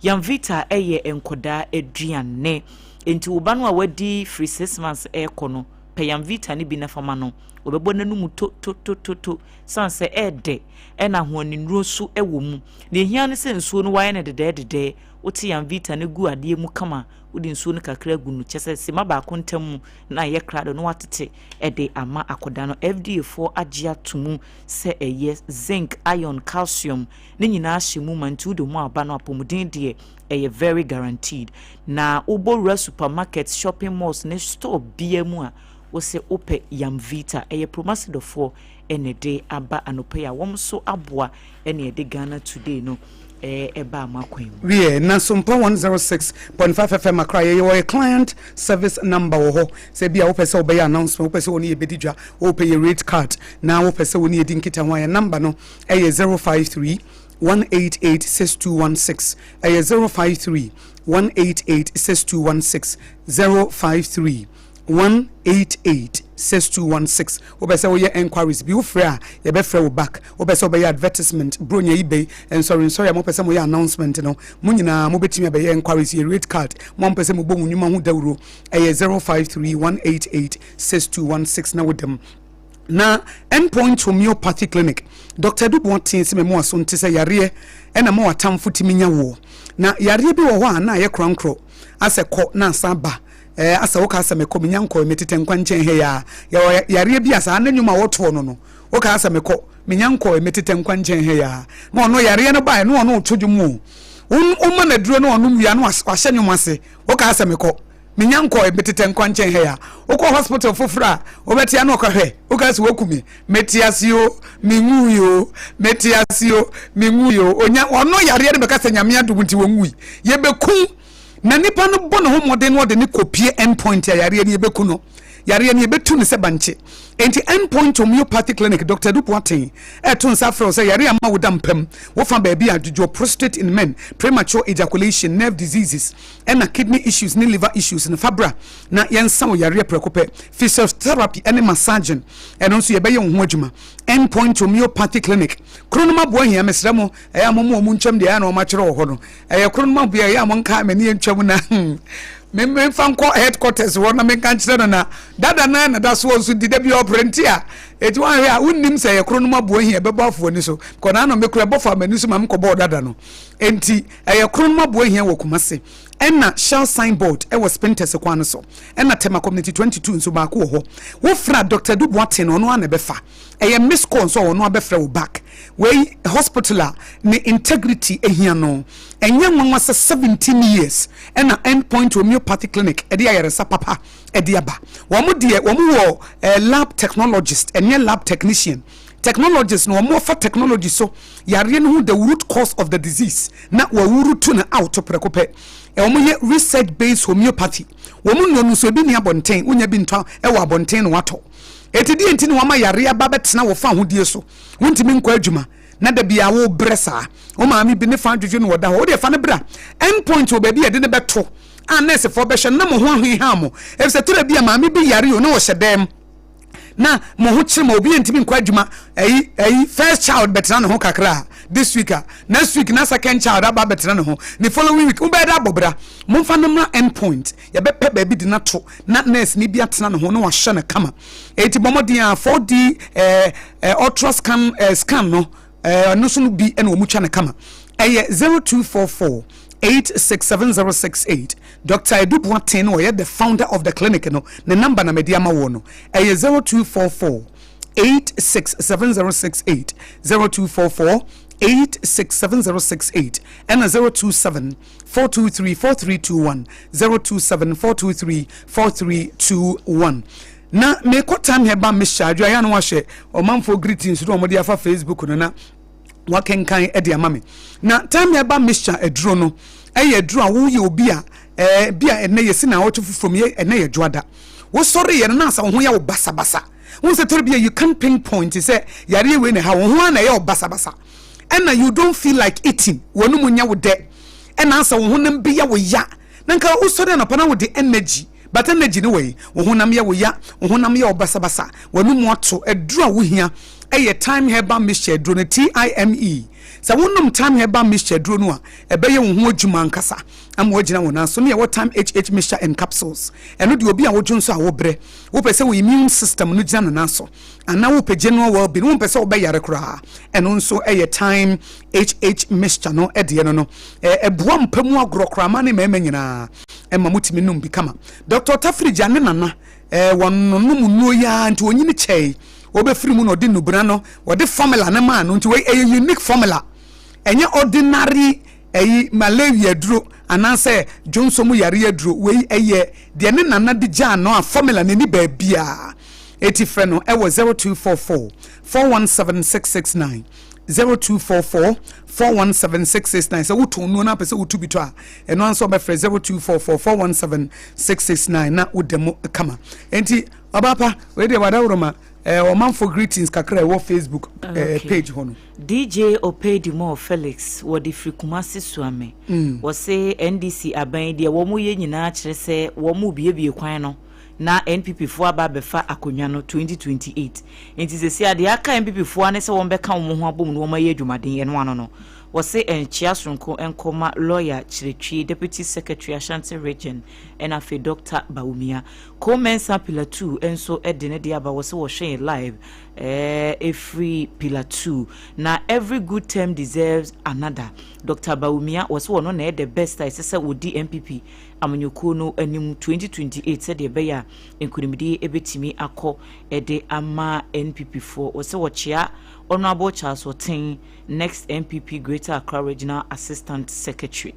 B: Yamvita yɛ nkɔdaa aduane. Enti wo ba no a wadi firi 6 months rekɔ no, pɛ Yamvita no bi na fa ma no. Ɔbɛbɔ n'anum to to to to to sane sɛ ɛɛdɛ ɛna ahoɔnennuro nso wɔ mu. Deɛ ɛhia ne sɛ nsuo no wayɛ no dedɛɛdedɛɛ. Wote Yamvita no gu adeɛ mu kama, wode nsuo no kakra gu no, kyɛ sɛ sima baako ntam mu na ayɛ krado na watete de ama akɔdaa no. FDA foɔ agye ato mu sɛ ɛyɛ zinc, iron, calcium ne nyinaa hyɛ mu ma nti wode mu aba no apɔmuden deɛ ɛyɛ very guaranteed. Na wobɔ wura supermarket, shopping malls ne store biara mu a wose wopɛ Yamvita. Ɛyɛ Promasidɔfoɔ ɛna ɛde aba anɔpa yi a wɔn nso aboa ɛna ɛde Ghana Today no ɛbaa mo akwan mu.
C: Wiɛ, na Sompa 106.5 FM Accra yɛyɛ wɔ yɛ client service number wɔ hɔ sɛ ebia wopɛ sɛ wobɛyɛ announcement, wopɛ sɛ wo ne yɛ bɛdi dwa, wopɛ yɛ rate card na wopɛ sɛ wo ne yɛ di nkitaho a yɛ number no ɛyɛ 053 188 6216 ɛyɛ 053 188 6216 053 188 6216 Wopɛ sɛ woyɛ enquiries bi wofrɛ a yɛbɛfrɛ wo back Wopɛ sɛ wobɛyɛ advertisement Bronya yi bɛyi nsɔre nsɔre a mopɛ sɛ moyɛ announcement no mo nyinaa mobɛtumi abɛyɛ enquiries yɛ rate card mo a mopɛ sɛ mobɔ mo nnwuma ho dawuro ɛyɛ 053 188 6216 na woda mu na Endpoint Homeopathy Clinic Doctor Adu Boateng se mema w'aso nte sɛ yareɛ ɛna ma w'atamfo tumi nya woɔ na yareɛ bi wɔ hɔ a na ayɛ korankorɔ asɛ kɔ na asan ba Ɛɛ asɛ woka sɛ mekɔ menya nkɔe metete nkwa nkyɛn ha yi ara. Yɛwɔ yareɛ bi a saa ne nnwom a wɔtoɔ no no woka sɛ mekɔ menya nkɔe metete nkwa nkyɛn ha yi ara na ɔno yareɛ no baeɛ na ɔno reto dwom o. Woma no aduro na ɔnom wie a na wahyɛ nnwom ase woka sɛ mekɔ menya nkɔe metete nkwa nkyɛn ha yi ara. Wokɔ hospital foforɔ a wobɛte a na ɔka hwɛ woka sɛ woaku me mete ase o menwui o mete ase o menwui o. Onya ɔno yareɛ no bɛka sɛ Nyame adom nti wɔnwui yɛbɛku Na nipa no bɔ ne ho mmɔden na ɔde no kɔpie end point a yareɛ no yɛbɛku no. Yareɛ no yɛbɛtu no sɛ bankye. Enti End Point Homeopathy Clinic, Doctor Adu Boateng ɛreto nsa afrɛ wo sɛ yareɛ a ama woda mpa mu, wofa baabi a dwodwoɔ, prostate in men, premature ejaculation, nerve diseases, ɛna kidney issues ne liver issues no fa bra na yɛnsa wo yareɛ prɛko pɛ. Physiotherapy ɛne massaging ɛno nso yɛbɛyɛ wo ho adwuma. End Point Homeopathy Clinic, Kronom Aboahia, mesrɛ mo ɛyɛ a momma wɔn ntwam deɛ ɛyɛ a na wɔakyerɛ wɔ hɔ no. Ɛyɛ koro no ma bia ɛyɛ a monka m'ani ntwam na hmm, me memfa nkɔ headquarters hɔ na menka nkyerɛ no na dada na na da soɔ nso nti da bi ɔpere nti a ɛti wanhwɛ a wonnim sɛ ɛyɛ koro no ma boa hia ɛbɛbɔ afo ani so kɔ na ano mekura ɛbɔ fa m'ani so ma mekɔbɔɔ dada no ɛnti ɛyɛ koro no ma boa hia wɔ Kumase ɛna Shell signboard ɛwɔ Spintex kwan no so ɛna Tema Community 22 nso baako wɔ hɔ wofra Dr. Du Boateng ɔno a na ɛbɛfa ɛyɛ miss call nso a ɔno abɛfrɛ wo back Wei hospital a ne integrity hia no. Ɛnyɛ nwanwa sɛ 17 years ɛna End Point Homeopathy Clinic ɛde ayaresa papa ɛde aba. Wɔn deɛ wɔn wɔ eh, lab technologist ɛnyɛ lab technician. Technologist no wɔn fa technology so yareɛ no ho the root cause of the disease na wɔawurutu no out prɛko pɛ. Wɔn yɛ research based homeopathy. Wɔn nnuro no nso ebi ni abɔnten, wonya bi ntɔ ɛwɔ abɔnten na watɔ. Eti deɛ nti na wɔama yareɛ aba bɛtena wɔ fa ahodie so. Wontumi nkɔ adwuma na da biara wobrɛ saa. Wo maame bi ne fa adwodwo no ɔda hɔ. Wo deɛ fa no bra. End point wɔ baabi a yɛde no bɛto a nɛɛsefoɔ bɛhwɛ no na mo ho aheha mo. Efisɛ tɔrɔ bi a maame bi yare o na ɔhyɛ dɛm na mo ho kyere ma obi ntumi nkɔ adwuma. Ɛyi ɛyi first child bɛtena ne ho kakra a this week a next week na second child aba abɛtena ne ho ne following week wobɛyɛ dɛ abɔ bra. Momfa no mmra end point. Yɛbɛpɛ baabi de no ato na nɛɛseni bi atena ne ho na wahyɛ no kama. Enti bɔ mmɔden a 4D eh, eh, ultra scan eh, scan no eh, ɛno nso no bi na wɔn twa no kama. Ɛyɛ 0244 867068. Doctor Adu Boateng no ɔyɛ the founder of the clinic no ne number na mede ama woɔ no. Ɛyɛ 0244 867068, 0244 867068 ɛna 027 423 4321, 027 423 4321. Na mekɔ time herbal mixture adwo ayɛ na wahyɛ ɔmanfoɔ greetings no wɔde afa Facebook no na wakenkan de ama me. Na time herbal mixture aduro no ɛyɛ aduro a woyɛ obi a ɛɛ bi a ɛnɛ yɛsi na awɔtwe foforɔ mu yɛ ɛnɛ yɛ dwoada wosɔre yɛ no na asa wo ho yɛ wo basabasa. Wohu sɛ tɔrɔ bi a you can't pinpoint sɛ yareɛ wei na ɛha wo ho ara na ɛyɛ wo basabasa ɛna you don't feel like eating, w'anum nyɛ wo dɛ ɛna asɛ wo honam bi yɛ wo ya na nka wosɔre anɔpa na wode energy but energy no wɔ yi, wo honam yɛ wo ya, wo honam yɛ wo basabasa, w'anum ato. Aduro a wohia ɛyɛ Thyme Herbal Mixture aduro no, TIME. Sɛ wonom Thyme Herbal Mixture aduro no a, ɛbɛyɛ wo ho adwuma ankasa ama woagyina wo nan so. Ne yɛwɔ Thyme HH Mixture and Capsules, ɛno deɛ obi a wodwo nso a wobrɛ, Wopɛ sɛ wo immune system no gyina ne nan so anaa wopɛ general well-being, wompɛ sɛ wobɛyare koraa, ɛno nso yɛ Thyme HH mixture no deɛ no no. Ɛboa mpa mu agorɔ koraa ma ne mmarima nyinaa, ɛma motumi nom bi kama. Dr. Tafiri gya ne nana, wɔnonom nnuro yi ara nti ɔnyini kyɛe. Wɔbɛfiri mu na ɔde nnubena no, wɔde formula no maa no nti wei ɛyɛ unique formula, ɛnyɛ ordinary ɛyi malaria aduro anaasɛ dwonsɔ mu yareɛ aduro. Wei ɛyɛ deɛ ne nana de gyaa no a formula no ɛni baabiara. Eti frɛ no ɛwɔ 0244 417 669, 0244 417 669. Sɛ wotɔn nnuro na apɛ sɛ wotu bi tɔ a, ɛno ara nso ɔbɛfrɛ 0244 417 669 na woda mu kama. Enti ɔbaapa wei deɛ wadaworoma Eh, ɔmanfo greetings kakra ɛwɔ Facebook eh, okay. page hɔ no.
B: DJ Opedimo Felix wɔde firi Kumasi Suame. Mm. Wɔse NDC aban yi deɛ wɔn yɛ nyinaa kyerɛ sɛ wɔn rebuebue kwan no na NPP foɔ aba abɛfa akonnwa no 2028. Nti sɛsi a deɛ aka NPP foɔ ne sɛ wɔn bɛka wɔn ho abom na wɔn ayɛ adwumaden ɛno ano no. Wɔse nkyea soronko nkɔma lawyer Kyerɛtwie, Deputy Secretary Ashanti Region ɛna afei Dr. Bawumia. Ko Mensah Pillar 2 nso de ne deɛ aba wɔ sɛ wɔhwɛ yɛn live ɛfiri Pillar 2. Na every good term deserves another. Doctor Bawumia wɔ sɛ ɔno na ɛyɛ the best a ɛsɛ sɛ ɔdi NPP amanyɔkuo no anim 2028 sɛdeɛ ɛbɛyɛ a nkunimdie ɛbɛtumi akɔ de ama NPP foɔ. Wɔ sɛ wɔkyea Honourable Charles Oteng, next NPP Greater Accra Regional Assistant Secretary.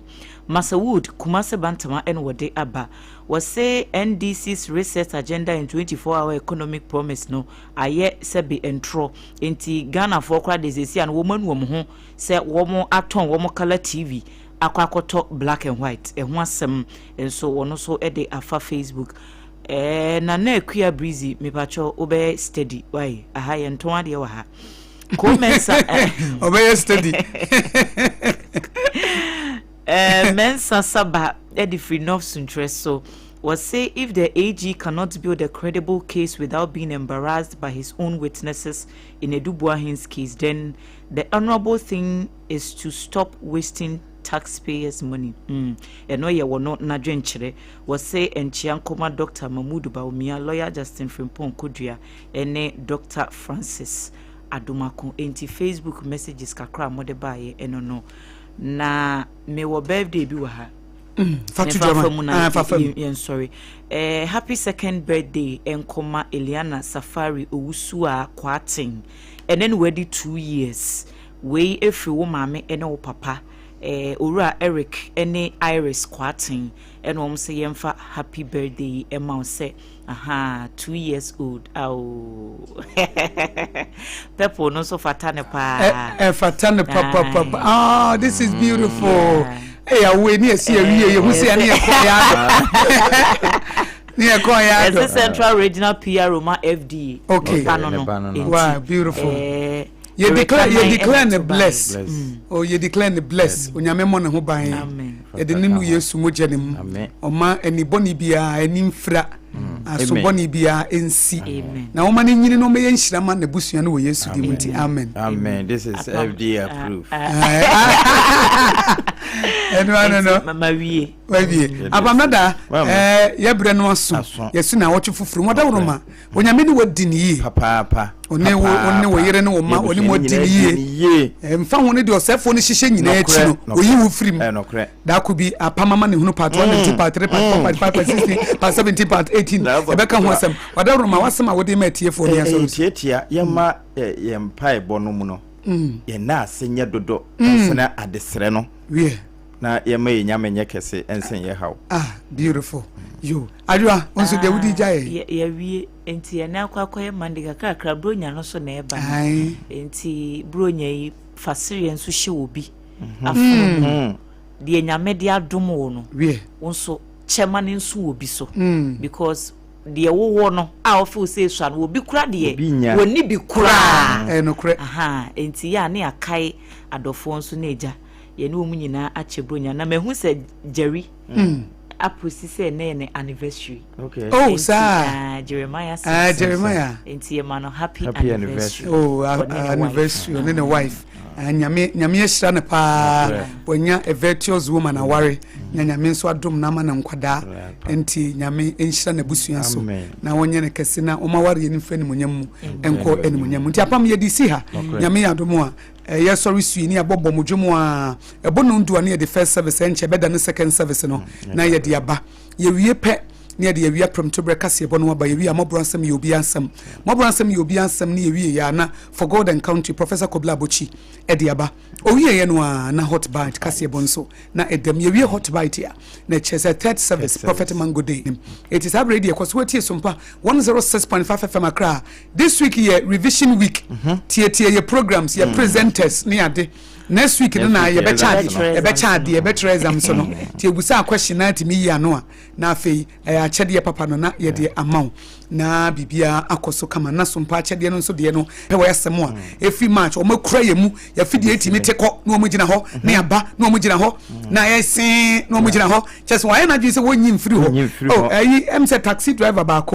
B: Massa Wood, Kumasi Bantama ɛna wɔde aba. Wɔse NDC's reset agenda and 24 hour economic promise no ayɛ sɛbe ntorɔ. Enti Ghanafoɔ koraa deɛ seesei a no wɔn anu wɔn ho sɛ wɔn atɔn wɔn colour TV akɔ akɔtɔ black and white. Ɛho asɛm nso wɔn nso de afa Facebook. Ɛɛ Nana Akua Breezy mepakyɛw wobɛyɛ steady wai aha yɛntɔn adeɛ wɔ ha. Ko Mensah
C: ɔbɛyɛ steady.
B: Eh, Mensah Saba de firi North Suntrɛ so. Wɔse if the AG cannot build a credible case without being embarrassed by his own witnesses in Adu Boahen's case, then the honourable thing is to stop wasting taxpayers money. Mm, ɛno yɛ wɔno n'adwenkyerɛ. Wɔse nkyea nkɔma Dr. Mahmood Bawumia, Lawyer Justin Frimpong Kodua, ne Dr. Francis Adomako. Enti Facebook messages kakra a mode baeɛ ɛno no. Na me wɔ birthday bi wɔ ha.
C: Mm, fa to dwa
B: ma. Ah, fa fa mu. Yɛn sorry. Eh, happy second birthday nkɔma Eliana Safari Owusua Kwarteng. Ɛnɛ no wadi 2 years. Wei efiri wo maame ne wo papa. Eh, Owura Eric ne Iris Kwarteng. Ɛna wɔn sɛ yɛmfa happy birthday yi ɛma wo sɛ Ahaa two years old awoo purple no nso fata ne paa.
C: Ɛfata ne papapapa ah this is beautiful. Ɛyɛ awo ni ɛsi ɛwi yɛ hu si ɛni ɛkɔ yɛ adɔ. Ni ɛkɔ yɛ adɔ.
B: Ɛsɛ Central Regional PRO ma FDA.
C: Okay.
B: Nipa no no.
C: Wow beautiful. Eh, yɛ declare yɛ declare ne bless oh yɛ declare ne bless onyame mmɔ ne ho ban yɛde ne nu yesu mogya ne mu ɔma ani bɔne biara ani mfira mm. aso bɔne biara nsi na wɔma no nyini na ɔmɛyɛ nhyira ma n'abusua no wɔ yesu di mu nti amen
A: amen this is fda approved
B: ah, ah.
C: Ɛno ano no.
B: Nti mawie.
C: Wawie. Abamada ɛɛ yɛbrɛ no aso. Yɛsi na awɔtwe foforɔ mu ɔdaworo ma. Onyame ne wadi ne yie.
A: Papaapa.
C: Ɔne wo ɔne wo yere ne wo ma ɔne mo adi ne yie. Mfa ho ne deɛ ɔsɛfoɔ no hyehyɛ nyinaa akyi no oyi wo firi mu. Daako bi apam ama ne hunu part one and two part three part four part five part 16 part 17 part 18 ɛbɛka ho asɛm. Ɔdaworo ma wasɛm a wode ma atiefoɔ ne asɔre.
A: Tiatia yɛma yɛn mpaebɔ no mu no. Yɛn nan ase nyɛ dodo nsene adesrɛ no. Na yɛma yɛn Nyame nyɛ kɛse nsen yɛ haw.
C: Ah, beautiful. Yo, Adwoa, wo nso deɛ wodi gya yɛ.
B: Yɛawie, nti ɛnɛ akɔ akɔyɛ Monday kakrakra, Buronya no so na ɛba no. Nti Buronya yi, fa sereɛ nso hyɛ obi afono mu. Deɛ Nyame de adom wo no, wo nso kyɛ ma no nso wɔ bi so. Because deɛ wowɔ no a wofeel sɛ esua no, obi kora deɛ wɔnni bi koraa.
C: Ɛyɛ nokorɛ.
B: Nti yɛ a ne yɛakae adɔfoɔ nso na agya. Yɛne wɔn nyinaa akyɛ Buronya. Na mahu sɛ Jerry mm. aposi sɛ ɛnɛ yɛ ne anniversary.
C: Okay. Oh, saa.
B: Jeremiah
C: Simpson. Ah, Jeremiah.
B: Nti yɛ ma no happy, happy anniversary.
C: Oh, uh, anniversary ɔne ne wife. Ah, nyame nyame ahyira no paa. Wanya a virtuous woman aware. Na nyame nso adom na ama no nkwadaa. Nti nyame nhyira n'abusua so. Na wɔnyɛ no kɛse na wɔn aware yɛ no mfiri animuonyam mu. Nkɔ animuonyam mu. Nti apam yɛde si ha. Nyame yɛ adom a Yɛ sɔre sui ne yɛabɔ bɔ mo dwom a ɛbɔ nondu a ne yɛde first service ɛnkyɛ ɛbɛda ne second service no na yɛde aba. Yɛwie pɛ ne yɛde awia prɛmtoberɛ kaseɛbɔ no aba. Yɛwie a mmɔborɔ asɛm yɛ obiara asɛm. Mmɔborɔ asɛm yɛ obiara asɛm ne yɛwie yɛ a na For God and Country Professor Kobla Abotsi ɛde aba. Ɔwieɛ no a na Hot Bite kaseɛbɔ nso na ɛdam. Yɛwie Hot Bite a na ɛkyerɛ sɛ third service Prophet Mango Day. Eti saa berɛ yi deɛ kɔ so atie Sompa 106.5 FM Accra. This week yɛ revision week. Mhm. Tietie yɛ programs, yɛ mm. presenters ne ade. Next week no na yɛbɛkyɛ ade, yɛbɛkyɛ ade, yɛbɛkyerɛ exam so no. Ti ebusa question na tumi yi ano a, na afei ɛyɛ akyɛdeɛ papa no na yɛde ama wo. Na biribiara akɔ so kama. Na sompa akyɛdeɛ no nso deɛ no pɛ wɔ asɛm a ɛfiri March wɔn akura yɛn mu yɛafidie tumi te kɔ na wɔn gyina hɔ na yɛaba na wɔn gyina hɔ na yɛsen na wɔn gyina hɔ kyɛ sɛ wɔayɛ n'adwene sɛ wɔnyi mfiri hɔ. Oh, ɛyi ɛm sɛ taxi driver baako.